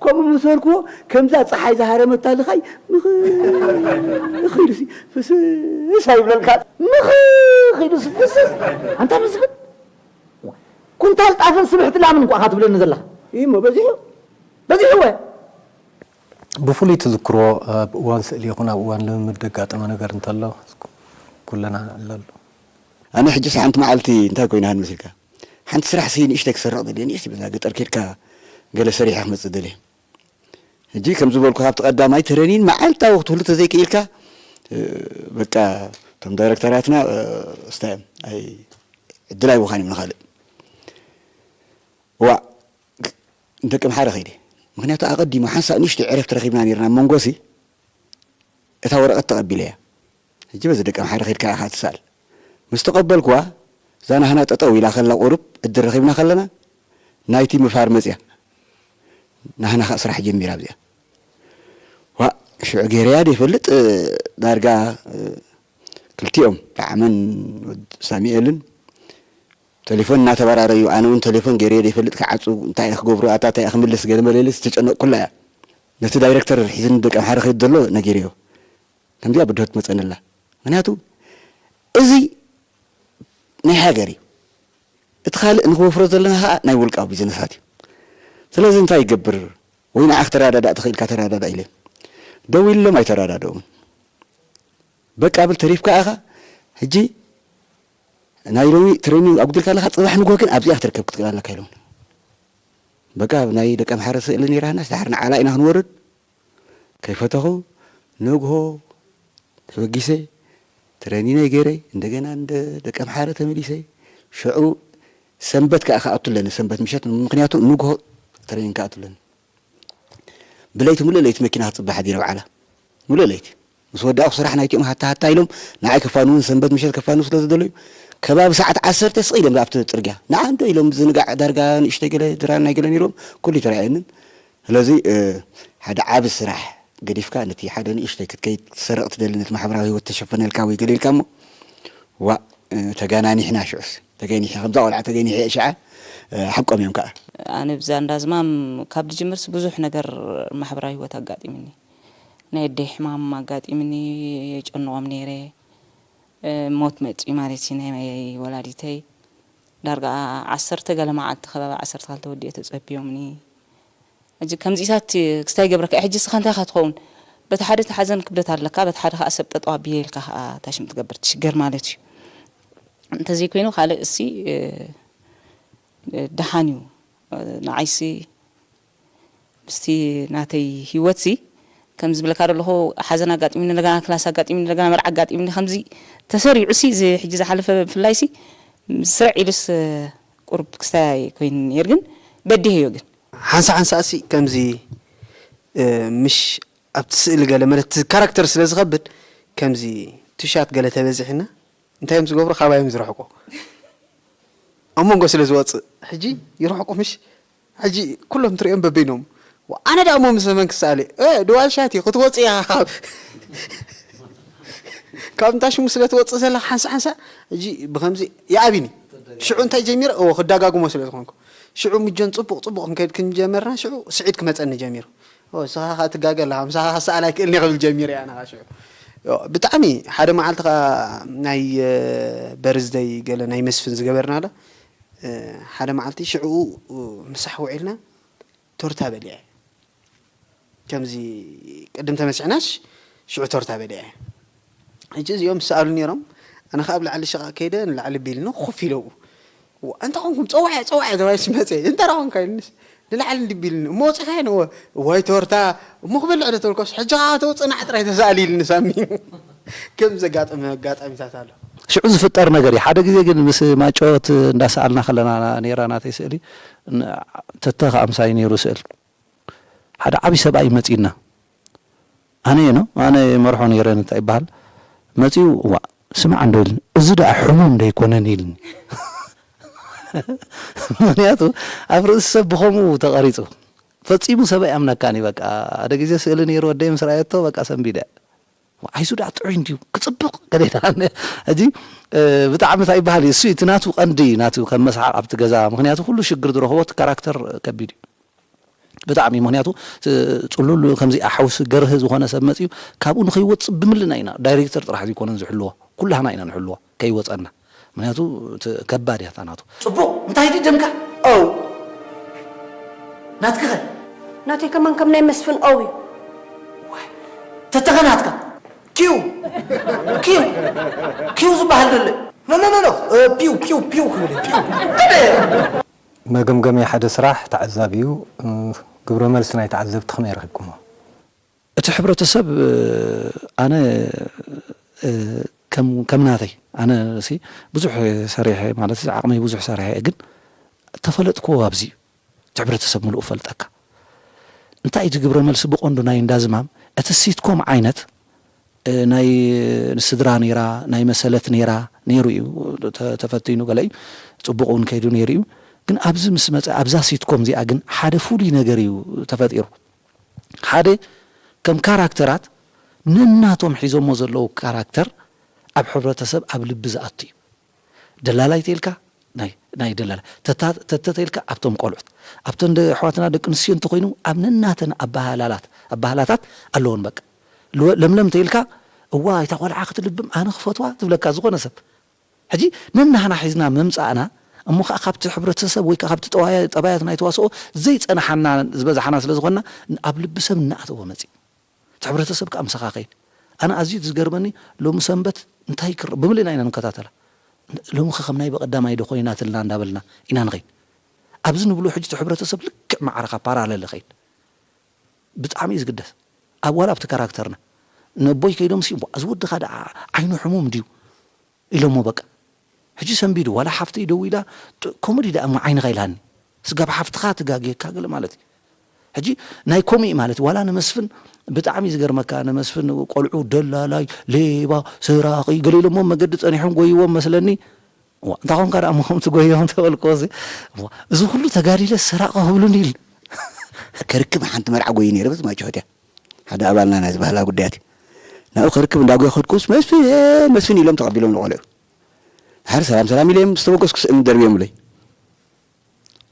ከምኡ ምስ በልክዎ፣ ከምዛ ጸሓይ ዝሃረመታ ልኻይ ምኽ ኢሉሲ ፍስስ ኣይብለልካ። ምኽ ኢሉሲ ፍስስ። ኣንታ መስፍን፣ ኩንታል ጣፍን ስብሕቲ ላምን እንኳ ኢኻ ትብለኒ ዘለኻ። እሞ በዚሑ፣ በዚሑ እወ። ብፍሉይ ትዝክሮ ኣብ እዋን ስእሊ ይኹን ኣብ እዋን ልምምድ ዘጋጠመ ነገር እንተሎ ኩለና ንዕለሉ። ኣነ ሕጅስ ሓንቲ መዓልቲ እንታይ ኮይና ሃን መሲልካ? ሓንቲ ስራሕ ሲ ንእሽተይ ክሰርቕ ደልየ፣ ንእሽተይ በዛ ገጠር ኬድካ ገለ ሰሪሐ ክመጽእ ደልየ። ሕጂ ከም ዝበልኩ ካብቲ ቀዳማይ ትረኒን መዓልታዊ ክትህሉ ተዘይክኢልካ፣ እ፣ በቃ እቶም ዳይረክተራትና፣ እ፣ ስታይ እዮም፣ ኣይ፣ ዕድል ኣይወኻን እዮም ንኻልእ። ዋእ፣ ደቂ ኣምሓረ ከይደ። ምኽንያቱ ኣቐዲሙ ሓንሳእ ንእሽተይ ዕረፍቲ ረኺብና ነይርና ኣብ መንጎሲ፣ እታ ወረቐት ተቐቢለያ። ሕጂ በዚ ደቂ ኣምሓረ ከይድካ ኢኻ ትስኣል። ምስ ተቐበልኩዋ፣ እዛ ናህና ጠጠው ኢላ ከላ ቁሩብ እድል ረኺብና ከለና ናይቲ ምፋር መፅያ። ናህና ከዓ ስራሕ ጀሚራ ኣብዚኣ። ዋ፣ ሽዑ ገይረያ ደይፈልጥ፣ እ፣ ዳርጋ፣ እ፣ ክልቲኦም ብዓመን ወድ ሳሚኤልን ቴሌፎን እናተበራረዩ፣ ኣነ እውን ቴሌፎን ገይረ ደይፈልጥ፣ ክዓፁ፣ እንታይ እየ ክገብሩ፣ ኣታ እንታይ እየ ክምልስ፣ ገለ መለሊ ዝተጨነቕኩላ እያ። ነቲ ዳይሬክተር ሒዝኒ ደቂ ኣምሓረ ከይድ ዘሎ ነጊርዮ። ከምዚኣ ብድሆት መፀንላ። ምክንያቱ እዚ ናይ ሃገር እዩ። እቲ ካልእ ንክወፍሮ ዘለና ከዓ ናይ ውልቃዊ ቢዝነሳት እዩ። ስለዚ እንታይ ይገብር? ወይ ንዓ ክተረዳዳእ ትኽእል ኢልካ ተረዳዳእ ኢለ። ደው ኢሎም ኣይተረዳደኡን። በቃ ብል ተሪፍካ ኢኻ። ሕጂ ናይ ሎሚ ትሬኒንግ ኣጉዲልካ ኣለካ፣ ጽባሕ ንግሆ ግን ኣብዚኣ ክትርከብ ክትክእል ኣለካ ኢሎም። በቃ ናይ ደቂ ኣምሓረ ስእሊ ነይራና፣ ድሓር ንዓላ ኢና ክንወርድ። ከይፈተኹ ንግሆ ተበጊሰ፣ ትሬኒነይ ገይረ፣ እንደገና እንደ ደቂ ኣምሓረ ተመሊሰ። ሽዑ ሰንበት ከኣ ክኣቱ ኣለኒ፣ ሰንበት ምሸት፣ ምክንያቱ ንግሆ ትሬኒንግ ክኣቱ ኣለኒ። ብለይቲ ሙሉእ ለይቲ መኪና ክጽበ ሓዲረ ባዕላ። ሙሉእ ለይቲ። ምስ ወዳእኹ ስራሕ ናይቲኦም ሃታ ሃታ ኢሎም ንዓይ ከፋንዉን ሰንበት ምሸት ከፋንዉ ስለ ዝደለዩ፣ ከባቢ ሰዓት ዓሰርተ ስቕ ኢሎም ኣብቲ ጽርግያ። ንዓ እንዶ ኢሎም ዝንጋዕ ዳርጋ ንእሽተይ ገለ ድራር ናይ ገለ ነይሮም፣ ኩሉ ይተራእየንን። ስለዚ፣ እ፣ ሓደ ዓቢ ስራሕ ገዲፍካ ነቲ ሓደ ንእሽተይ ክትከይድ ክትሰርቕ ትደሊ፣ ነቲ ማሕበራዊ ህይወት ተሸፈነልካ ወይ ገለ ኢልካ እሞ፣ ዋእ፣ እ፣ ተጋናኒሕና ሽዑስ። ተገኒሐ፣ ከምዛ ቆልዓ ተገኒሐ እየ ሽዓ፣ እ፣ ሓቆም እዮም ከኣ። ኣነ ብዛ እንዳ ዝማም ካብ ዝጅምርስ ብዙሕ ነገር ማሕበራዊ ህይወት ኣጋጢምኒ። ናይ ኣደይ ሕማም ኣጋጢምኒ፣ የጨንቖም ነይረ። እ፣ ሞት መጺኡ ማለት እዩ ናይ ወላዲተይ። ዳርጋ ዓሰርተ ገለ መዓልቲ፣ ከባቢ ዓሰርተ ክልተ ወዲኤ ተጸብዮምኒ። ሕጂ ከምዚታት ክስታይ ይገብረካ፣ ሕጂ እስኻ እንታይ ኢኻ ትኸውን? በቲ ሓደ እቲ ሓዘን ክብደት ኣለካ፣ በቲ ሓደ ከኣ ሰብ ጠጠው ኣቢለ ኢልካ ከኣ ታሽም ትገብር ትሽገር ማለት እዩ። እንተዘይኮይኑ ካልእ እሲ፣ እ፣ እ፣ ደሓን እዩ። እ፣ ንዓይሲ ምስቲ ናተይ ህይወትሲ ከም ዝብለካ ዘለኹ ሓዘን ኣጋጢሙኒ፣ እንደገና ክላስ ኣጋጢሙኒ፣ እንደገና መርዓ ኣጋጢሙኒ፣ ከምዚ ተሰሪዑሲ እዚ ሕጂ ዝሓለፈ ብፍላይሲ ስርዕ ኢሉስ ቁሩብ ክስታይ ኮይኑ ነይር፣ ግን በዲሀዮ ግን። ሓንሳ ሓንሳእሲ ከምዚ፣ እ፣ ምሽ ኣብቲ ስእሊ ገለ ማለት እቲ ካራክተር ስለ ዝኸብድ ከምዚ ቱሻት ገለ ተበዚሕና እንታይ እዮም ዝገብሩ? ካባይ እዮም ዝርሕቁ። ኣብ መንጎ ስለ ዝወጽእ። ሕጂ ይርሕቁ ምሽ? ሕጂ ኩሎም ትሪኦም በበይኖም። ዋ፣ ኣነ ደኣ እሞ ምስ መን ክሰኣል እየ? እ፣ ድዋል ሻቲ ክትወጽእ እያ ካብ ካብ እንታ ሽሙ ስለ ትወጽእ ዘለኻ ሓንሳ ሓንሳ፣ ሕጂ ብኸምዚ ይኣብኒ። ሽዑ እንታይ ጀሚረ? እዎ፣ ክደጋግሞ ስለ ዝኾንኩ። ሽዑ ምጆን ጽቡቕ ጽቡቕ ክንከይድ ክንጀመርና፣ ሽዑ ስዒድ ክመጸኒ ጀሚሩ። ኦ፣ ንስኻ ኸኣ ትጋገ ኣለኻ፣ ምሳኻ ክሰኣል ኣይክእልን እየ ክብል ጀሚረ እየ ኣነ ኸኣ ሽዑ። ዮ፣ ብጣዕሚ ሓደ መዓልቲ ኸኣ ናይ፣ እ፣ በርዝደይ ገለ ናይ መስፍን ዝገበርናላ፣ እ፣ ሓደ መዓልቲ ሽዑ፣ እ፣ ምሳሕ ውዒልና ቶርታ በሊዐ። ከምዚ ቅድም ተመሲሕናሽ ሽዑ ቶርታ በሊዐ። ሕጂ እዚኦም ዝሰኣሉ ነይሮም፣ ኣነ ኸኣ ኣብ ላዕሊ ሽቓቕ ከይደ ንላዕሊ ቢልኒ ኮፍ ኢለ ኣብኡ። ዋ፣ እንታይ ኾንኩም? ጸዋዕ፣ ጸዋዕ ተባሂሉስ መጸ። እንታይ ደኣ ኾንካ ኢሉኒስ ንላዕሊ እንዲ ቢልኒ። እሞ ወጺኻዮ ንእወ፣ እዋይ ቶርታ፣ እሞ ክበልዕ ዶ ተበልኩስ፣ ሕጂ ኸኣ ከተውጽእ ንዓ ጥራይ ተሳኣል ኢሉኒ ሳሚ። ከም ዘጋጠመ ኣጋጣሚታት ኣሎ። ሽዑ ዝፍጠር ነገር እዩ። ሓደ ግዜ ግን ምስ ማጮት እንዳሰኣልና ከለና ነይራ ናተይ ስእሊ፣ ን-፣ ተተ ከኣ ምሳይ ነይሩ ስእል። ሓደ ዓቢ ሰብኣይ መጺእና። ኣነ እየ ነው፣ ኣነ መርሖ ነይረ፣ እንታይ ይበሃል? መጺኡ፣ "እዋ፣ ስማዕ እንዶ" ኢሉኒ፣ "እዚ ደኣ ሕሙም ዶ ኣይኮነን?" ኢሉኒ። ምኽንያቱ ኣብ ርእሲ ሰብ ብኸምኡ ተቐሪጹ። ፈጺሙ ሰብ ኣይኣምነካን እዩ በቃ። ሓደ ግዜ ስእሊ ነይሩ ወደይ ምስ ረኣየቶ በቃ ሰንቢደ። "ኣይሱ ደኣ ጥዑይ እንድዩ፣ ክጽብቕ" ገለ ኢላ። ሕጂ፣ እ፣ ብጣዕሚ እንታይ ይበሃል እዩ፣ እሱ እቲ ናቱ ቀንዲ ናቱ ከም መስሓቕ ኣብቲ ገዛ፣ ምኽንያቱ ኩሉ ሽግር ዝረኽቦ እቲ ካራክተር ከቢድ እዩ። ብጣዕሚ፣ ምኽንያቱ፣ እ፣ ጽሉል ከምዚ ኣሓውሲ ገርህ ዝኾነ ሰብ መጺኡ ካብኡ ንኸይወጽእ ብምልናይ ኢና። ዳይሬክተር ጥራሕ ዘይኮነን ዝሕልዎ፣ ኩላህና ኢና ንሕልዎ ከይወጸና። ምኽንያቱ እቲ ከባድ እያ እታ ናቱ። ጽቡቕ፣ እንታይ ድዩ ደምካ? ኦው። ናትኪኸ? ናተይ ከማን ከም ናይ መስፍን ኦው እዩ። ዋይ፣ ተተኸ ናትካ? ኪው፣ ኪው፣ ኪው ዝበሃል ዘሎ። ኖ፣ ኖ፣ ኖ፣ ኖ፣ እ፣ ፒው፣ ፒው፣ ፒው ክብል፣ ፒው። ከመይ? መገምገሚ ሓደ ስራሕ ተዓዛቢ እዩ። እ፣ ግብረ መልሲ ናይ ተዓዘብቲ ከመይ ረኺብኩሞ? እቲ ሕብረተሰብ፣ እ፣ ኣነ፣ እ፣ ከም፣ ከም ናተይ፣ ኣነ ሲ ብዙሕ ሰሪሐ፣ ማለት ዓቕመይ ብዙሕ ሰሪሐ እየ፣ ግን ተፈለጥኩዎ ኣብዚ እቲ ሕብረተሰብ ምሉእ ፈልጠካ። እንታይ እቲ ግብረ መልሲ ብቐንዱ ናይ እንዳዝማም፣ እቲ ሲትኮም ዓይነት እ፣ ናይ ስድራ ነይራ፣ ናይ መሰለት ነይራ፣ ነይሩ እዩ። ተ-፣ ተፈቲኑ ገለ እዩ። ጽቡቕ እውን ከይዱ ነይሩ እዩ። ግን ኣብዚ ምስ መጸ፣ ኣብዛ ሲትኮም እዚኣ ግን ሓደ ፍሉይ ነገር እዩ ተፈጢሩ። ሓደ፣ ከም ካራክተራት ነናቶም ሒዞሞ ዘለዉ ካራክተር ኣብ ሕብረተሰብ ኣብ ልቢ ዝኣቱ እዩ። ደላላይ ተይልካ ናይ፣ ናይ ደላላ። ተታ-፣ ተተ ተይልካ ኣብቶም ቆልዑት። ኣብተን ደ-፣ ኣሕዋትና ደቂ ኣንስትዮ እንተኾይኑ ኣብ ነናተን ኣባህላላት፣ ኣባህላታት ኣለዎን በቃ። ልወ-፣ ለምለም ተይልካ፣ "እዋ፣ እታ ቆልዓ ክትልብም ኣነ ክፈትዋ" ትብለካ ዝኾነ ሰብ። ሕጂ ነናህና ሒዝና ምምጻእና፣ እሞ ኸዓ ካብቲ ሕብረተሰብ ወይ ከኣ ካብቲ ጠባያ-፣ ጠባያት ናይ ተዋስኦ ዘይጸናሓና ዝበዝሓና ስለ ዝኾንና፣ ኣብ ልቢ ሰብ እናኣተወ መጺኡ። እቲ ሕብረተሰብ ከኣ ምሳኻ ከይድ። ኣነ ኣዝዩ ዝገርመኒ፣ ሎሚ ሰንበት እንታይ ክረ-፣ ብምልእና ኢና ንከታተላ። ሎሚ ኸ ከም ናይ በቐዳማይ ዶ ኮይናትልና እንዳበልና ኢና ንኸይድ። ኣብዚ ንብሎ ሕጂ እቲ ሕብረተሰብ ልክዕ ማዕረኻ ፓራለል ይኸይድ። ብጣዕሚ እዩ ዝግደስ። ኣብ ዋላ ኣብቲ ካራክተርና። ነቦይ ከይዶም ሲ፣ "እዋ፣ እዚ ወድኻ ደኣ ዓይኑ ሕሙም ድዩ?" ኢሎሞ በቃ። ሕጂ ሰንቢዱ፣ ዋላ ሓፍተይ ደዊላ፣ ጥ-፣ ኮሜዲ ደኣ እሞ ዓይንኻ ኢላኒ። ስጋብ ሓፍትኻ ትጋግየካ ገለ ማለት እዩ። ሕጂ ናይ ኮሚእ ማለት እዩ። ዋላ ንመስፍን ብጣዕሚ ዝገርመካ፣ ንመስፍን ቆልዑ ደላላይ፣ ሌባ፣ ሰራቒ፣ ገለ ኢሎሞ መገዲ ጸኒሖም ጎይዎም መስለኒ። እዋ፣ እንታይ ኾንካ ደኣ እሞ ከምቲ ጎይዎም ተበልክዎሲ? እዋ፣ እዚ ኩሉ ተጋዲለ ሰራቒ ክብሉኒ ኢል። ከርክብ ሓንቲ መርዓ ጎይ ነይረ፣ በዚ ማይጨሆት እያ። ሓደ ኣባልና ናይ ዝበሃላ ጉዳያት እዩ። ናብኡ ከርክብ እንዳጎይ ከድኩስ፣ "መስፍን፣ መስፍን" ኢሎም ተቐቢሎም ንቆልዑ። ድሓር "ሰላም፣ ሰላም" ኢለ እዮም ዝተበገስኩ ስእሊ ደርብዮምለይ።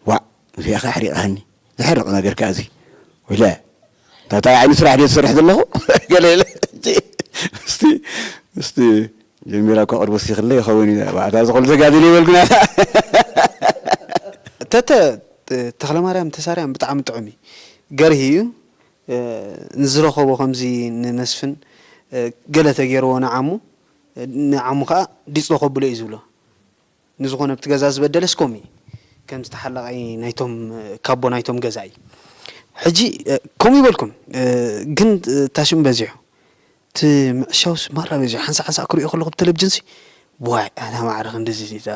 ዋዕ፣ እዚኣ ኸዓ ኣሕሪቓኒ። ዘሕርቕ ነገር ከኣ እዚ። ወይለ፣ እንታይ ዓይነት ስራሕ ድየ ዝሰርሕ ዘለኹ? ገለ ኢለ፣ ምስቲ፣ ምስቲ ጀሚራ እኮ ቅርብ ወሲኽለይ ይኸውን ኢለ። ዋዕ፣ እታ ዝኹሉ ተጋዲለ ይበልኩና። ተተ፣ ተኽለማርያም ተሳርያም ብጣዕሚ ጥዑም እዩ። ገርሂ እዩ። እ፣ ንዝረኸቦ ከምዚ ንመስፍን፣ እ፣ ገለ ተገይርዎ ንዓሙ፣ እ፣ ንዓሙ ኸዓ ዲጽሎ ከብሎ እዩ ዝብሎ። ንዝኾነ ኣብቲ ገዛ ዝበደለስ ከምኡ እዩ። ከም ዝተሓለቐ ናይቶም፣ ካቦ ናይቶም ገዛ እዩ። ሕጂ፣ እ፣ ከምኡ ይበልኩም፣ እ፣ ግን፣ እ፣ ታሽም በዚሑ። እቲ ምዕሻውስ ማራ በዚሑ። ሓንሳእ ሓንሳእ ክሪኦ ከለኹ ብቴሌቪዥንሲ፣ ዋይ፣ ኣታ ማዕረ ክንድዚ ዲታ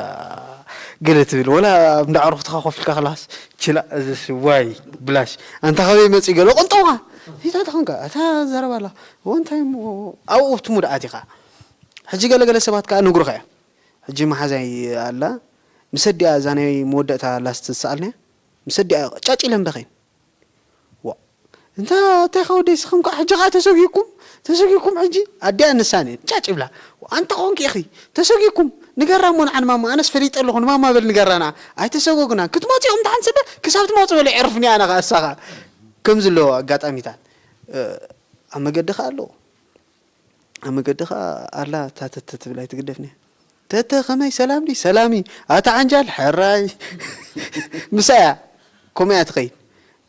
ገለ ትብል። ወላ እንዳ ኣዕሩኽትኻ ኮፍ ኢልካ ከላስ፣ ችላ፣ እዚስ ዋይ፣ ብላሽ። ኣንታ ካበይ መጺኡ ገለ ቅንጠውኻ። ዲታ ተኾንካ፣ ኣታ ዘረባ ኣላ። እዎ፣ እንታይ እሞ፣ ኣብኡ ትሙድ ኣቲኻ። ሕጂ ገለ ገለ ሰባት ከኣ ነግሩኻ እዮም። ሕጂ መሓዛይ ኣላ፣ ምስ ኣዲኣ እዛ ናይ መወዳእታ ላስት ዝሰኣልናያ፣ ምስ ኣዲኣ ጫጭ ኢለን በኸይን። ዋ፣ እንታ፣ እንታይ ኸ ወደይ፣ ስኽም ከኣ ሕጂ ኸኣ ተሰጒኩም፣ ተሰጒኩም ሕጂ። ኣዲኣ ንሳን እየን ጫጭ ይብላ። ኣንታ ኾንኪ ኢኺ፣ ተሰጒኩም፣ ንገራ እሞ ንዓ ንማማ፣ ኣነስ ፈሊጠ ኣለኹ፣ ንማማ በል ንገራ ንዓ። ኣይተሰጎጉናን፣ ክትመጹ ኢኹም፣ ደሓን ስለ፣ ክሳብ ትመጹ በለ፣ ዕርፍኒ ኣነ ኸኣ እሳ ኸኣ። ከምዚ ኣለዎ ኣጋጣሚታት። እ፣ ኣብ መገዲ ኸኣ ኣለዎ። ኣብ መገዲ ኸኣ ኣላ እታ ተተ ትብል ኣይትግደፍን እያ። "ተተ ከመይ ሰላም ድዩ?" "ሰላም እዩ." "ኣታ ዓንጃል ሕራይ." ምሳያ ከምኡ እያ ትኸይድ።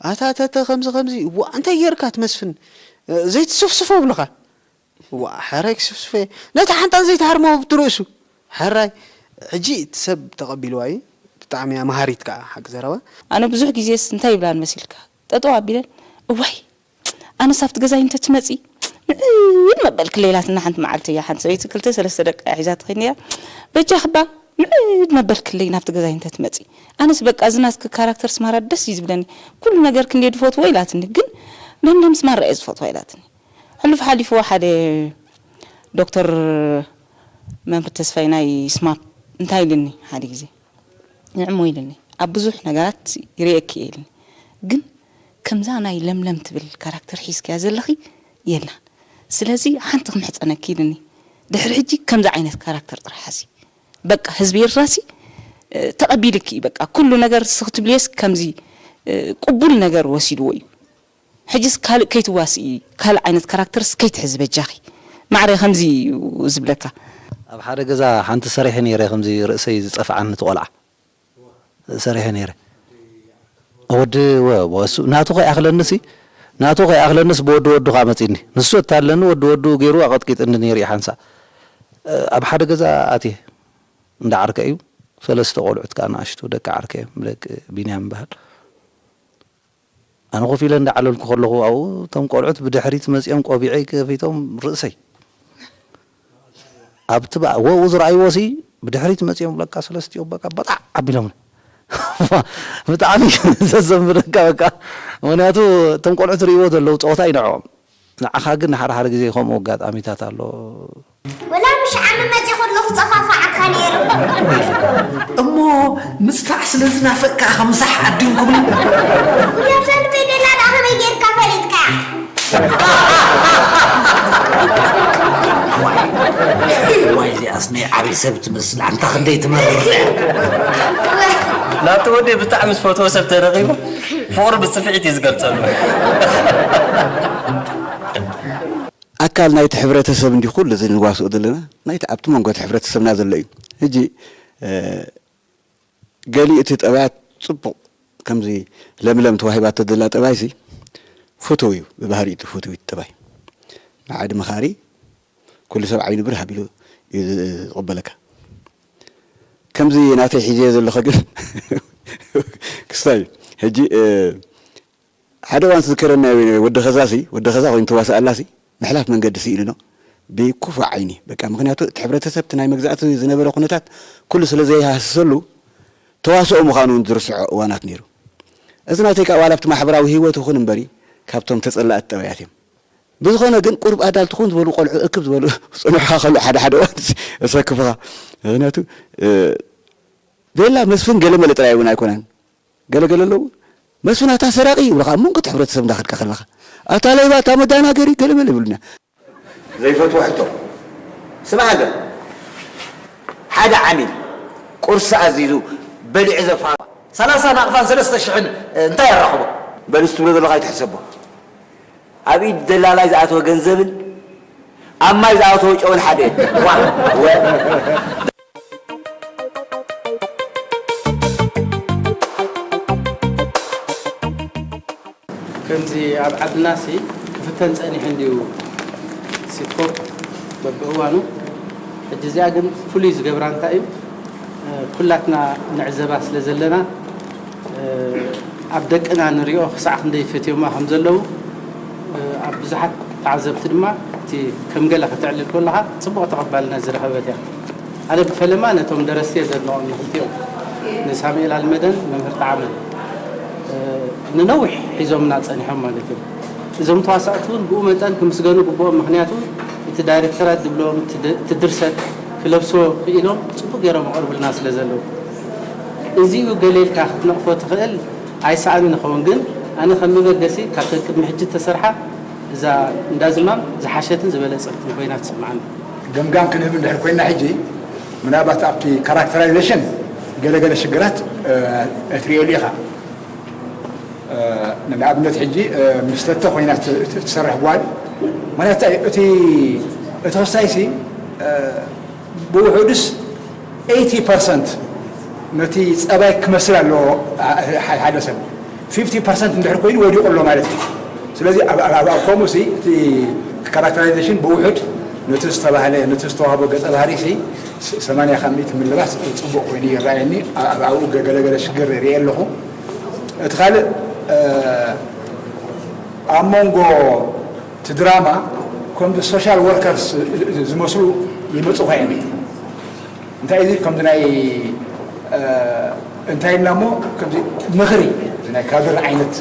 "ኣታ ተተ ከምዚ ከምዚ." "እዋ እንታይ ጌርካ ትመስፍን? ዘይትስፍስፎ" ብልኻ። "እዋ ሕራይ ክስፍስፎ እየ። ነታ ሓንጣን ዘይትሃርሞ ኣብቲ ርእሱ." ሕራይ። ሕጂ እቲ ሰብ ተቐቢልዋ እዩ። ብጣዕሚ እያ መሃሪት ከኣ ሓቂ ዘረባ። ኣነ ብዙሕ ግዜስ እንታይ ይብላን መሲልካ? ጠጠው ኣቢለን፣ "እዋይ፣ ኣነስ ኣብቲ ገዛይ እንተትመጺ፣ ምዕድ መበልክለይ" ኢላትና ሓንቲ መዓልቲ እያ። ሓንቲ ሰበይቲ ክልተ ሰለስተ ደቃ እያ ሒዛ ትኸይድ ነይራ። "በጃኺ እባ ምዕድ መበልክለይ ናብቲ ገዛይ እንተትመጺ። ኣነስ በቃ እዚ ናትኪ ካራክተር ስማራ ደስ እዩ ዝብለኒ። ኩሉ ነገር ክንደይ ዝፈትዎ" ኢላትኒ። ግን ለምለም ስማራ እየ ዝፈትዋ ኢላትኒ። ሕሉፍ ሓሊፉ ሓደ ዶክተር መምህር ተስፋይ ናይ ስማፕ እንታይ ኢልኒ ሓደ ግዜ፣ "ንዕሞ" ኢልኒ፣ "ኣብ ብዙሕ ነገራት ይርእየኪ እየ" ኢልኒ። "ግን ከምዛ ናይ ለምለም ትብል ካራክተር ሒዝክያ ዘለኺ የላን። ስለዚ ሓንቲ ክምሕጸነኪ" ኢልኒ። "ድሕሪ ሕጂ ከምዚ ዓይነት ካራክተር ጥራሕ ሓዚ። በቃ ህዝቢ ኤርትራሲ፣ እ፣ ተቐቢልኪ እዩ። በቃ ኩሉ ነገር ንስኺ ትብልዮስ ከምዚ፣ እ፣ ቅቡል ነገር ወሲድዎ እዩ። ሕጂስ ካልእ ከይትዋስኢ፣ ካልእ ዓይነት ካራክተርስ ከይትሕዚ በጃኺ። ማዕረ ከምዚ እዩ ዝብለካ። ኣብ ሓደ ገዛ ሓንቲ ሰሪሐ ነይረ፣ ከምዚ ርእሰይ ዝጠፍዓኒ እቲ ቆልዓ ሰሪሐ ነይረ። ወዲ ወ-፣ ወሱ-፣ ናቱ ከይኣኽለንሲ፣ ናቱ ከይኣኽለንስ ብወዲ ወዱ ከኣ መጺኒ። ንሱ ኣታለኒ፣ ወዲ ወዱ ገይሩ ኣቐጥቂጥኒ ነይሩ እዩ ሓንሳእ። ኣብ ሓደ ገዛ ኣትየ፣ እንዳ ዓርከ እዩ። ሰለስተ ቆልዑት ከኣ ንኣሽቱ ደቂ ዓርከ እዮም፣ ደቂ ቢንያም ይበሃል። ኣነ ኮፍ ኢለ እንዳዓለልኩ ከለኹ፣ ኣብኡ እቶም ቆልዑት ብድሕሪት መጺኦም ቆቢዐይ ከፊቶም ርእሰይ ኣብቲ ባ-፣ ወኡ ዝረኣይዎ ሲ ብድሕሪት መጺኦም፣ ለካ ሰለስቲኦም በቃ በጣዕ ኣቢሎምኒ። ብጣዕሚ ዘዘንብለካ በቃ። ምኽንያቱ እቶም ቆልዑት ርእይዎ ዘለዉ ጸወታ እዩ ንዕኦም። ንዓኻ ግን ሓደ ሓደ ግዜ ከምኡ ኣጋጣሚታት ኣሎ። ወላ ምሽ ዓሚ መፂ ከሎ ክፀፋፋዓካ ነይሩ። እሞ ምፅፋዕ ስለ ዝናፈቅካ ከምሳሕ ዓዲንኩምኒ። ጉዳብ ዘንበይ ደላ ዳ ከመይ ጌርካ ፈሊጥካ? ዋይ እዚኣስ ናይ ዓብይ ሰብ ትመስል ኣንታ ክንደይ ትመርር። ናቱ ወዲ ብጣዕሚ ዝፈትዎ ሰብ ተረኺቡ ፍቕሩ ብፅፍዒት እዩ ዝገልፀሉ። ኣካል ናይቲ ሕብረተሰብ እንዲ ኩሉ እዚ ንዋስኦ ዘለና ናይቲ ኣብቲ መንጎ እቲ ሕብረተሰብና ዘሎ እዩ። ሕጂ ገሊኡ እቲ ጠባያት ጽቡቕ ከምዚ ለምለም ተዋሂባቶ ዘላ ጠባይሲ ፍቱው እዩ። ብባህሪኡ እቲ ፍቱው እዩ እቲ ጠባይ። ንዓዲ መኻሪ ኩሉ ሰብ ዓይኑ ብርህ ኣቢሉ እዩ ዝቕበለካ። ከምዚ ናተይ ሒዘዮ ዘለኹ ግን ክስታይ እዩ። ሕጂ ሓደ እዋን ዝዝከረኒ ወዲ ኸዛ ሲ ወዲ ኸዛ ኮይኑ ተዋስእ ኣላ ሲ ምሕላፍ መንገዲ ስኢኑ ኣሎ ብክፉእ ዓይኒ በቃ ምኽንያቱ እቲ ሕብረተሰብ እቲ ናይ መግዛእቲ ዝነበረ ኩነታት ኩሉ ስለ ዘይሃስሰሉ ተዋስኦ ምዃኑ እውን ዝርስዖ እዋናት ነይሩ። እዚ ናተይ ከዓ ዋላ ኣብቲ ማሕበራዊ ህይወት ይኹን እምበሪ ካብቶም ተፀላእቲ ጠባያት እዮም። ብዝኾነ ግን ቁሩብ ኣዳል ትኹን ዝበሉ ቆልዑ እክብ ዝበሉ ዝፀንሑኻ ከለዉ ሓደ ሓደ እዋን የሰክፉኻ። ምኽንያቱ ቤላ መስፍን ገለመለ ጥራይ እውን ኣይኮነን። ገለገለ ኣለዉ መስፍን ኣታ ሰራቂ ይብሉኻ ኣብ መንጎ እቲ ሕብረተሰብ እንዳኸድካ ከለኻ ኣታ ሌባ ኣታ መዳናገሪ ገለመለ ይብሉና። ዘይፈትዎ ሕቶ ስማዕ እንዶ ሓደ ዓሚል ቁርሲ ኣዚዙ በሊዑ ዘፋ ሰላሳ ናቕፋን ሰለስተ ሽሕን እንታይ ኣራኽቦ? በል እሱ ትብሎ ዘለኻ ኣይትሕሰቦ ኣብ ኢድ ደላላይ ዝኣተወ ገንዘብን ኣብ ማይ ዝኣተወ ጨውን ሓደ እዩ ዋ ወ ከምዚ ኣብ ዓድናሲ ክፍተን ጸኒሑ እንድዩ ሲትኮም በብእዋኑ። ሕጂ እዚኣ ግን ፍሉይ ዝገብራ እንታይ እዩ? ኩላትና ንዕዘባ ስለ ዘለና ኣብ ደቅና ንሪኦ ክሳዕ ክንደይ ፈትዮማ ከም ዘለዉ ኣብ ብዙሓት ተዓዘብቲ ድማ እቲ ከም ገለ ከተዕልል ከለኻ ጽቡቕ ተቐባልነት ዝረኸበት እያ። ኣነ ብፈለማ ነቶም ደረስቲ እየ ዘድንቖም ንክልቲኦም ንሳሙኤል ኣልመደን መምህር ጣዕመን ንነዊሕ ሒዞምና ጸኒሖም ማለት እዩ። እዞም ተዋሳእቲ እውን ብኡ መጠን ክምስገኑ ግብኦም ምክንያቱ እቲ ዳይሬክተራት ዝብሎም እቲ ድርሰት ክለብስዎ ክኢሎም ጽቡቅ ገይሮም ኣቕርቡልና ስለ ዘለዉ እዚኡ ገለ ኢልካ ክትነቕፎ ትኽእል ኣይሰኣንን ይኸውን ግን ኣነ ከም መበገሲ ካብተን ቅድሚ ሕጂ እተሰርሓ እዛ እንዳ ዝማም ዝሓሸትን ዝበለጸትን ኮይና ትስምዓኒ። ገምጋም ክንህብ እንድሕር ኮይና ሕጂ ምናልባት ኣብቲ ካራክተራይዜሽን ገለገለ ሽግራት እትሪእየሉ ኢኻ። ንኣብነት ሕጂ ምስ ተተ ኮይና ትሰርሕ ጓል ምክንያቱ እቲ እቲ ክስታይሲ ብውሑድስ ኤይቲ ፐርሰንት ነቲ ጸባይ ክመስል ኣለዎ ሓደ ሰብ ፊፍቲ ፐርሰንት እንድሕር ኮይኑ ወዲቑ ኣሎ ማለት እዩ። ስለዚ ኣብ ከምኡ ሲ እቲ ካራክተራይዜሽን ብውሑድ ነቲ ዝተባህለ ነቲ ዝተዋህቦ ገጸ ባህሪ ሲ ሰማንያ ካብ ሚእቲ ምልባስ ጽቡቕ ኮይኑ ይረኣየኒ። ኣብኡ ገለገለ ሽግር ርእየ ኣለኹ። እቲ ካልእ ኣብ መንጎ እቲ ድራማ ከምዚ ሶሻል ወርከርስ ዝመስሉ ይመፁ ኮይነ እንታይ እዚ ከምዚ ናይ እንታይ ኢልና እሞ ከምዚ ምኽሪ ናይ ካድር ዓይነት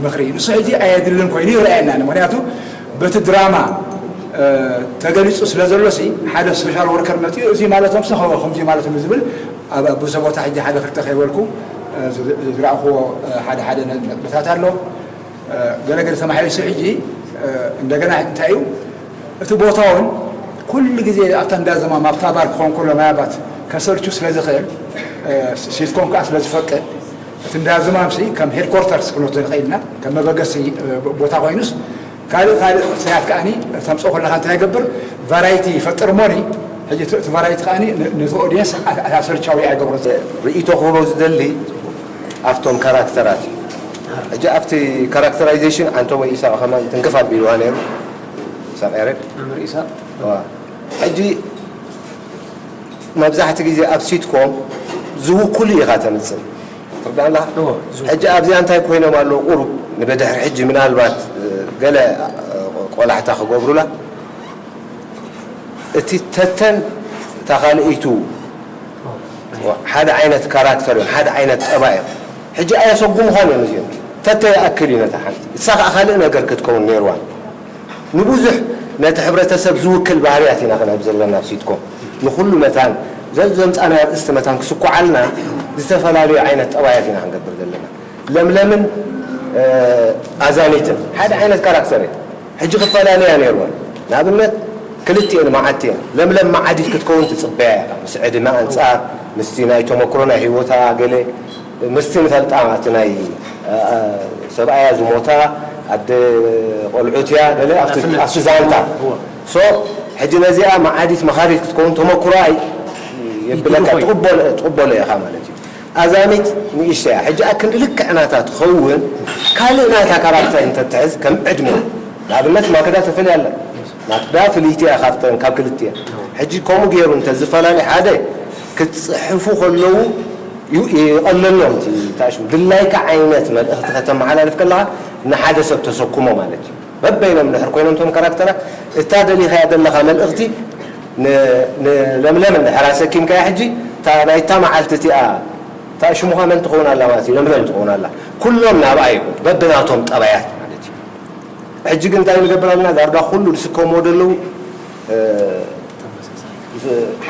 ምኽሪ ንሱ ሕጂ ኣየድልን ኮይኑ ይረኣየና ምክንያቱ በቲ ድራማ ተገሊፁ ስለ ዘሎ ሲ ሓደ ሶሻል ወርከር መፅኡ እዚ ማለቶም ሲ ከምዚ ማለቶም ዝብል ኣብ ብዙ ቦታ ሕጂ ሓደ ክልተ ከይበልኩ ዝረኣኽዎ ሓደ ሓደ ነጥብታት ኣሎ። ገለገለ ተማሓይሹ ሕጂ እንደገና እንታይ እዩ እቲ ቦታ እውን ኩሉ ግዜ ኣብታ እንዳዘማም ኣብታ ባር ክኾን ከሎ ምናልባት ከሰልቹ ስለ ዝኽእል ሲትኮም ከዓ ስለ ዝፈቅድ እቲ እንዳዘማም ሲ ከም ሄድኮርተርስ ክንወስዶ ንኽእል ኢና ከም መበገሲ ቦታ ኮይኑስ ካልእ ካልእ ስያት ከዓኒ ተምፅኦ ከለካ እንታይ ይገብር ቫራይቲ ይፈጥር ሞኒ ሕጂ እቲ ቫራይቲ ከዓኒ ነቲ ኦዲየንስ ኣሰልቻዊ ኣይገብሮ። ርእይቶ ክህቦ ዝደሊ ኣብቶም ካራክተራት እዩ። ሕጂ ኣብቲ ካራክተራይዜሽን ዓንቶ ወይ ኢሳቕ ከማን ትንክፍ ኣቢልዋ ነይሩ። ኢሳቕ ያሬድ። መምህር ኢሳቕ። ሕጂ መብዛሕቲ ግዜ ኣብ ሲትኮም ዝውክሉ ኢኻ ተምፅእ ትርዳእላ ሕጂ ኣብዚኣ እንታይ ኮይኖም ኣለዉ ቁሩብ ንበድሕሪ ሕጂ ምናልባት ገለ ቆላሕታ ክገብሩላ እቲ ተተን እታ ካልእይቱ ሓደ ዓይነት ካራክተር እዮም ሓደ ዓይነት ጠባ እዮም ሕጂ ኣየሰጉምኻን እዮም እዚኦም ተተ ይኣክል እዩ ነታ ሓንቲ እሳ ከዓ ካልእ ነገር ክትከውን ነይርዋን ንብዙሕ ነቲ ሕብረተሰብ ዝውክል ባህርያት ኢና ክነህብ ዘለና ኣብ ሲትኮም። ንኹሉ መታን ዘ- ዘምጻናዮ ኣርእስቲ መታን ክስኩዓልና ዝተፈላለዩ ዓይነት ጠባያት ኢና ክንገብር ዘለና። ለምለምን ኣዛኒትን ሓደ ዓይነት ካራክተር እየ። ሕጂ ክፈላለያ ነይርወን። ንኣብነት ክልቲኤን መዓድቲ እየን። ለምለም መዓዲት ክትከውን ትጽበያ እያ። ምስ ዕድመ ኣንጻር ምስቲ ናይ ተመክሮ ናይ ህይወታ ገለ ምስቲ ንፈልጣ እቲ ናይ ሰብኣያ ዝሞታ ኣደ ቆልዑት እያ ገለ ኣብቲ ዛንታ ሶ ሕጂ ነዚኣ መዓዲት መኻሪት ክትከውን ተመክሮ የብለካ ትቕበሎ ኢኻ ማለት እዩ። ኣዛሚት ንእሽተያ ሕጂ ኣክንዲ ልክዕ ናታ ትኸውን ካልእ ናታ ካራክተር እንተትሕዝ ከም ዕድመ ንኣብነት ማክዳ ተፈልያ ኣላ። ማክዳ ፍልይቲ እያ ካብተን ካብ ክልቲኤን። ሕጂ ከምኡ ገይሩ እንተዝፈላለ ሓደ ክትፅሕፉ ከለዉ ይቐለሎም እቲ ታሽሙ ድላይካ ዓይነት መልእኽቲ ከተመሓላልፍ ከለኻ ንሓደ ሰብ ተሰኩሞ ማለት እዩ። በበይኖም ድሕር ኮይኖም እቶም ካራክተራት እታ ደሊኻያ ዘለኻ መልእኽቲ ንለምለም እንድሕር ኣሰኪምካያ ሕጂ እታ ናይታ መዓልቲ እቲኣ እታ ሽሙኻ መን ትኸውን ኣላ ማለት እዩ ለምለም ትኸውን ኣላ። ኩሎም ናብኣ ይኹን በብናቶም ጠባያት ማለት እዩ። ሕጂ ግን እንታይ ንገብር ኣለና ዳርጋ ኩሉ ዝስከምዎ ዘለዉ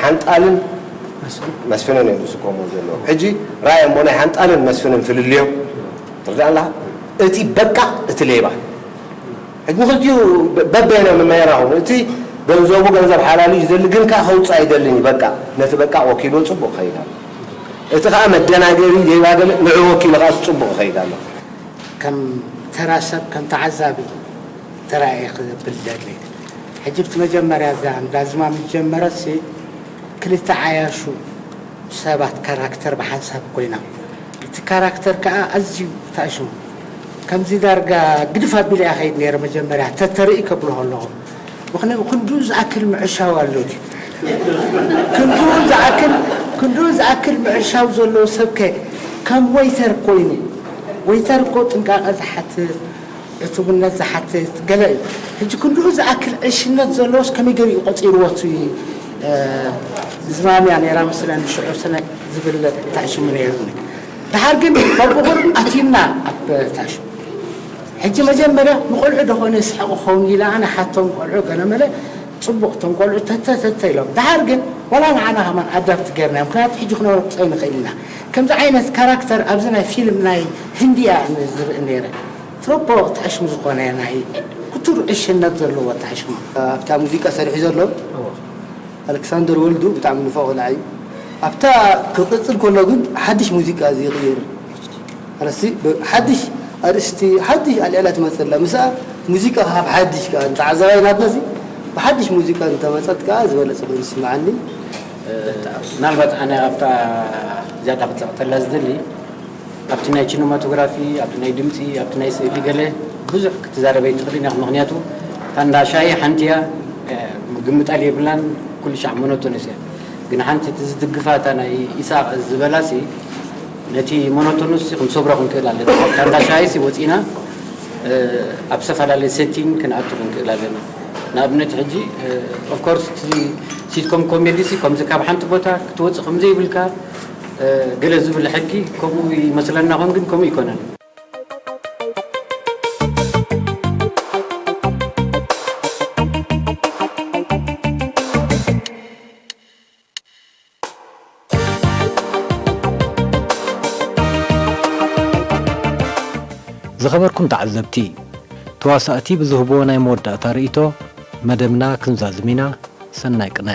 ሓንጣልን መስፍንን እዮም ዝስከምዎ ዘለዉ። ሕጂ ራእይ እሞ ናይ ሓንጣልን መስፍንን ፍልልዮም ትርዳእ ኣለኻ። እቲ በቃ እቲ ሌባ ሕጂ ንክልቲኡ በበይኖም እናየራኹ እቲ ገንዘቡ ገንዘብ ሓላሉ እዩ ዝደሊ ግን ከዓ ከውፅእ ኣይደልን እዩ። በቃ ነቲ በቃ ወኪሎ ፅቡቅ ይኸይድ ኣሎ። እቲ ከዓ መደናገሪ ሌባ ገለ ንዑ ወኪሉ ከዓ ፅቡቅ ይኸይድ ኣሎ። ከም ተራ ሰብ ከም ተዓዛቢ ተራእየ ክብል ደሊ። ሕጂ ብቲ መጀመርያ እዛ እንዳ ዝማም ዝጀመረትሲ ክልተ ዓያሹ ሰባት ካራክተር ብሓንሳብ ኮይና እቲ ካራክተር ከዓ ኣዝዩ ታእሽሙ ከምዚ ዳርጋ ግድፍ ኣቢለ እያ ከይድ ነይረ መጀመርያ ተተርኢ ከብሎ ከለኹ ምኽንያቱ ክንድኡ ዝኣክል ምዕሻው ኣሎ ድዩ ክንድኡ ዝኣክል ክንድኡ ዝኣክል ምዕሻው ዘለዎ ሰብከ ከም ወይተር ኮይኑ ወይተር እኮ ጥንቃቐ ዝሓትት ዕቱብነት ዝሓትት ገለ እዩ። ሕጂ ክንድኡ ዝኣክል ዕሽነት ዘለዎስ ከመይ ገይሩ እዩ ቆፂርዎ እቲ ዝማምያ ነይራ መስለኒ ሽዑ ስነ ዝብል ታዕሽሙ ነይሩኒ። ደሓር ግን በብቑር ኣትዩና ኣብ ታዕሽሙ። ሕጂ መጀመርያ ንቆልዑ ደኾነ የስሕቕ ክኸውን ኢለ ኣነ ሓቶም ቆልዑ ገለመለ ፅቡቕ እቶም ቆልዑ ተተተተ ኢሎም። ደሓር ግን ዋላ ንዓና ከማን ኣዳፕት ገይርናዮ ምክንያቱ ሕጂ ክነወፅኦ ንኽእል ኢና። ከምዚ ዓይነት ካራክተር ኣብዚ ናይ ፊልም ናይ ህንዲ እያ ኣነ ዝርኢ ነይረ። ትሮፖ ታሽሙ ዝኾነ ናይ ክቱር ዕሽነት ዘለዎ ታሽሙ። ኣብታ ሙዚቃ ሰሪሑ ዘሎ ኣሌክሳንደር ወልዱ ብጣዕሚ ንፉዕ ቆልዓ እዩ። ኣብታ ክቕጽል ከሎ ግን ሓድሽ ሙዚቃ ዝቕይር ኣረስቲ ሓድሽ ኣርእስቲ ሓድሽ ኣልዕላ ትመጽእ ኣላ። ምስኣ ሙዚቃ ካብ ሓድሽ ከኣ ንተዓዛባይ ናትናሲ ብሓድሽ ሙዚቃ እንተመጸት ከኣ ዝበለጸ ኮይኑ ይስምዓኒ። ምናልባት ኣነ ኣብታ ዝያዳ ክጸቕጠላ ዝደሊ ኣብቲ ናይ ቺኖማቶግራፊ፣ ኣብቲ ናይ ድምፂ፣ ኣብቲ ናይ ስእሊ ገለ ብዙሕ ክትዛረበ ኣይትኽእልን ኢኻ። ምኽንያቱ እታ እንዳ ሻሂ ሓንቲ እያ፣ ምግምጣል የብላን፣ ኩሉ ሻዕ ሞኖቶነስ እያ። ግን ሓንቲ እቲ ዝድግፋ እታ ናይ ኢሳቕ ዝበላሲ ነቲ ሞኖቶነስ ክንሰብሮ ክንክእል ኣለና። ካብታ እንዳ ሻሂ ሲ ወፂና ኣብ ዝተፈላለየ ሴቲንግ ክንኣቱ ክንክእል ኣለና። ንኣብነት ሕጂ ኦፍኮርስ እቲ ሲትኮም ኮሜዲ ሲ ከምዚ ካብ ሓንቲ ቦታ ክትወፅእ ከምዘይብልካ ገለ ዝብል ሕጊ ከምኡ ይመስለና ኾን ግን ከምኡ ይኮነን። ዝኸበርኩም ተዓዘብቲ፣ ተዋሳእቲ ብዝህብዎ ናይ መወዳእታ ርእይቶ መደብና ክንዛዝም ኢና። ሰናይ ቅነ።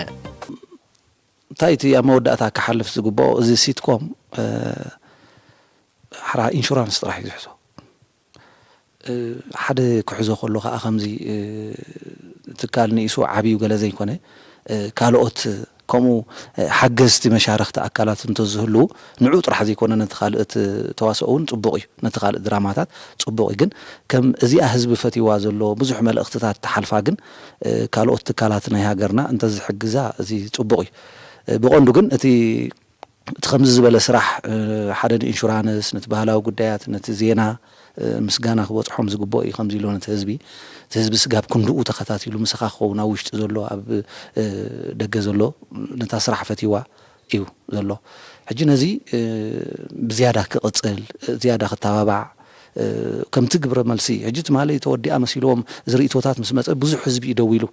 እንታይ እቲ ኣብ መወዳእታ ክሓልፍ ዝግብኦ እዚ ሲትኮም ሓራ ኢንሹራንስ ጥራሕ እዩ ዝሕዞ ሓደ ክሕዞ ከሎ ከዓ ከምዚ ትካል ንኢሱ ዓብዩ ገለ ዘይኮነ ካልኦት ከምኡ ሓገዝቲ መሻርክቲ ኣካላት እንተዝህልዉ ንዑ ጥራሕ ዘይኮነ ነቲ ካልእ ተዋስኦ እውን ፅቡቕ እዩ ነቲ ካልእ ድራማታት ፅቡቕ እዩ ግን ከም እዚኣ ህዝቢ ፈትይዋ ዘሎ ብዙሕ መልእኽትታት ተሓልፋ ግን ካልኦት ትካላት ናይ ሃገርና እንተዝሕግዛ እዚ ፅቡቕ እዩ። ብቐንዱ ግን እቲ እቲ ከምዚ ዝበለ ስራሕ ሓደ ንኢንሹራንስ፣ ነቲ ባህላዊ ጉዳያት፣ ነቲ ዜና ምስጋና ክበፅሖም ዝግበኦ እዩ። ከምዚ ኢሉ ነቲ ህዝቢ እቲ ህዝቢ ስጋብ ክንድኡ ተኸታቲሉ ምሳኻ ክኸውን ኣብ ውሽጢ ዘሎ ኣብ ደገ ዘሎ ነታ ስራሕ ፈትይዋ እዩ ዘሎ። ሕጂ ነዚ ብዝያዳ ክቕፅል ዝያዳ ክተባባዕ ከምቲ ግብረ መልሲ ሕጂ ትማሊ ተወዲኣ መሲልዎም ዝርእቶታት ምስ መፀ ብዙሕ ህዝቢ እዩ ደው ኢሉ።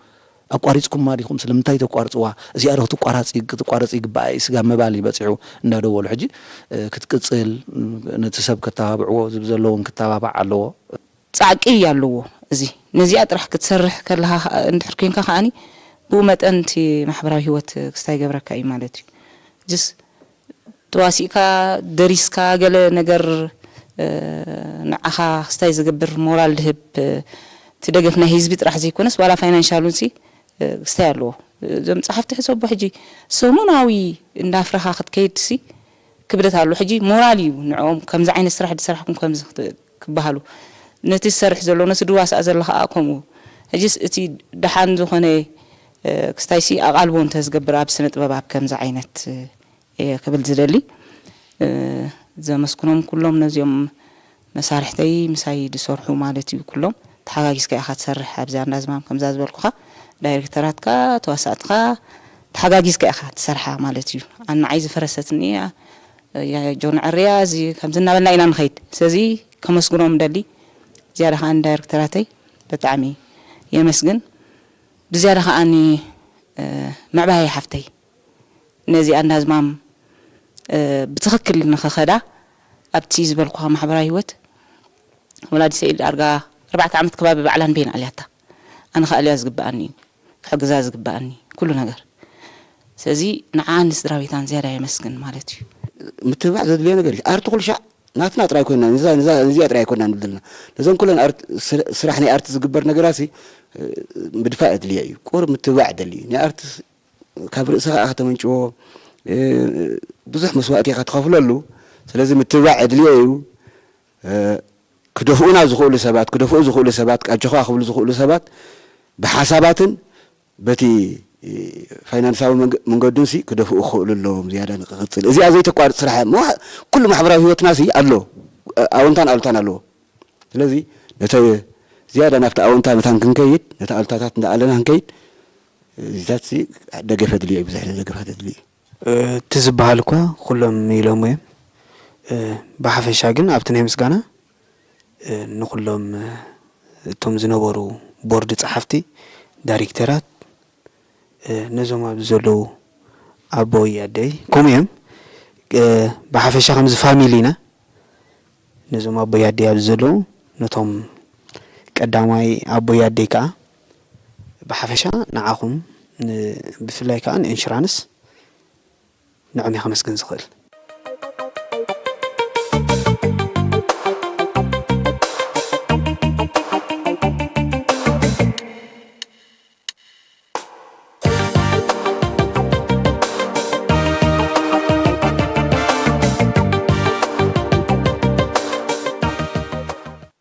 ኣቋሪፅኩማ ዲኹም? ስለምንታይ ተቋርፅዋ? እዚኣ ዶ ክትቋራፂ ክትቋረፅ ይግባኣ እዩ ስጋብ ምባል እዩ በፂሑ። እንዳደወሉ ሕጂ ክትቅፅል ነቲ ሰብ ከተባብዕዎ ዝብ ዘለዎም ክተባባዕ ኣለዎ። ጻዕቂ እዩ ኣለዎ። እዚ ነዚኣ ጥራሕ ክትሰርሕ ከለኻ እንድሕር ኮንካ ከዓኒ ብኡ መጠን እቲ ማሕበራዊ ህይወት ክስታይ ይገብረካ እዩ ማለት እዩ። ጅስ ተዋሲእካ ደሪስካ ገለ ነገር ንዓኻ ክስታይ ዝገብር ሞራል ድህብ እቲ ደገፍ ናይ ህዝቢ ጥራሕ ዘይኮነስ ዋላ ፋይናንሻሉን ሲ ክስታይ ኣለዎ። እዞም ጸሓፍቲ ሕሰቦ ሕጂ ሰሙናዊ እንዳፍረኻ ክትከይድ ሲ ክብደት ኣሎ። ሕጂ ሞራል እዩ ንዕኦም ከምዚ ዓይነት ስራሕ ድሰራሕኩም ከምዚ ክበሃሉ ነቲ ዝሰርሕ ዘሎ ነቲ ድዋስኣ ዘሎ ከዓ ከምኡ። ሕጂስ እቲ ደሓን ዝኾነ ክስታይሲ ኣቓልቦ እንተዝገብር ኣብ ስነ ጥበብ ኣብ ከምዚ ዓይነት እየ ክብል ዝደሊ። ዘመስግኖም ኩሎም ነዚኦም መሳርሕተይ ምሳይ ዝሰርሑ ማለት እዩ። ኩሎም ተሓጋጊዝካ ኢኻ ትሰርሕ። ኣብዚኣ እንዳዝማም ከምዛ ዝበልኩኻ ዳይሬክተራትካ ተዋሳእትኻ ተሓጋጊዝካ ኢኻ ትሰርሓ ማለት እዩ። ኣንዓይ ዝፈረሰትኒ ጆን ዕርያ እዚ ከምዚ እናበልና ኢና ንኸይድ። ስለዚ ከመስግኖም ደሊ ዝያዳ ከዓ ንዳይሬክተራተይ ብጣዕሚ የመስግን። ብዝያዳ ከዓ ምዕባየ ሓፍተይ ነዚኣ እንዳዝማም ብትኽክል ንኸኸዳ ኣብቲ ዝበልኩኻ ማሕበራዊ ህይወት ወላዲ ሰኢድ ኣርጋ ኣርባዕተ ዓመት ከባቢ ባዕላን ቤን ኣልያታ ኣነ ክኣልያ ዝግብኣኒ እዩ ክሕግዛ ዝግብኣኒ ኩሉ ነገር። ስለዚ ንዓን ስድራ ቤታን ዝያዳ የመስግን ማለት እዩ። ምትብባዕ ዘድልዮ ነገር እዩ። ኣርቲ ኩሉ ሻዕ ናትና ጥራይ ኮይና ነዚኣ ጥራይ ኮይና ንብል ዘለና ነዞም ኩለን ስራሕ ናይ ኣርቲ ዝግበር ነገራሲ ምድፋእ የድልዮ እዩ። ቁር ምትብባዕ የደሊ እዩ። ናይ ኣርቲ ካብ ርእሲ ከዓ ከተመንጭዎ ብዙሕ መስዋእቲ ኢኻ ትኸፍለሉ። ስለዚ ምትብባዕ የድልዮ እዩ። ክደፍኡና ዝኽእሉ ሰባት ክደፍኡ ዝኽእሉ ሰባት ኣጆኻ ክብሉ ዝኽእሉ ሰባት ብሓሳባትን በቲ ፋይናንሳዊ መንገዱን ሲ ክደፍኡ ክኽእሉ ኣለዎም። ዝያዳ ንክቕፅል እዚኣ ዘይተቋርፅ ስራሕ ኩሉ ማሕበራዊ ህይወትና ሲ ኣሎ ኣወንታን ኣሉታን ኣለዎ። ስለዚ ነተ ዝያዳ ናብቲ ኣወንታ መታን ክንከይድ ነቲ ኣሉታታት እንዳኣለና ክንከይድ እዚታት ሲ ደገፈ ድልዮ እዩ። ብዙሕ ደገፋት ድልዮ እዩ። እቲ ዝበሃል እኳ ኩሎም ኢሎሞ እዮም። ብሓፈሻ ግን ኣብቲ ናይ ምስጋና ንኩሎም እቶም ዝነበሩ ቦርድ ጸሓፍቲ፣ ዳይሬክተራት፣ ነዞም ኣብዚ ዘለዉ ኣቦይ ኣደይ ከምኡ እዮም። ብሓፈሻ ከምዚ ፋሚሊ ኢና ነዞም ኣቦይ ኣደይ ኣብዚ ዘለዉ ነቶም ቀዳማይ ኣቦይ ኣደይ ከዓ ብሓፈሻ ንዓኹም ብፍላይ ከዓ ንኢንሹራንስ ንዕም ከመስግን ዝኽእል።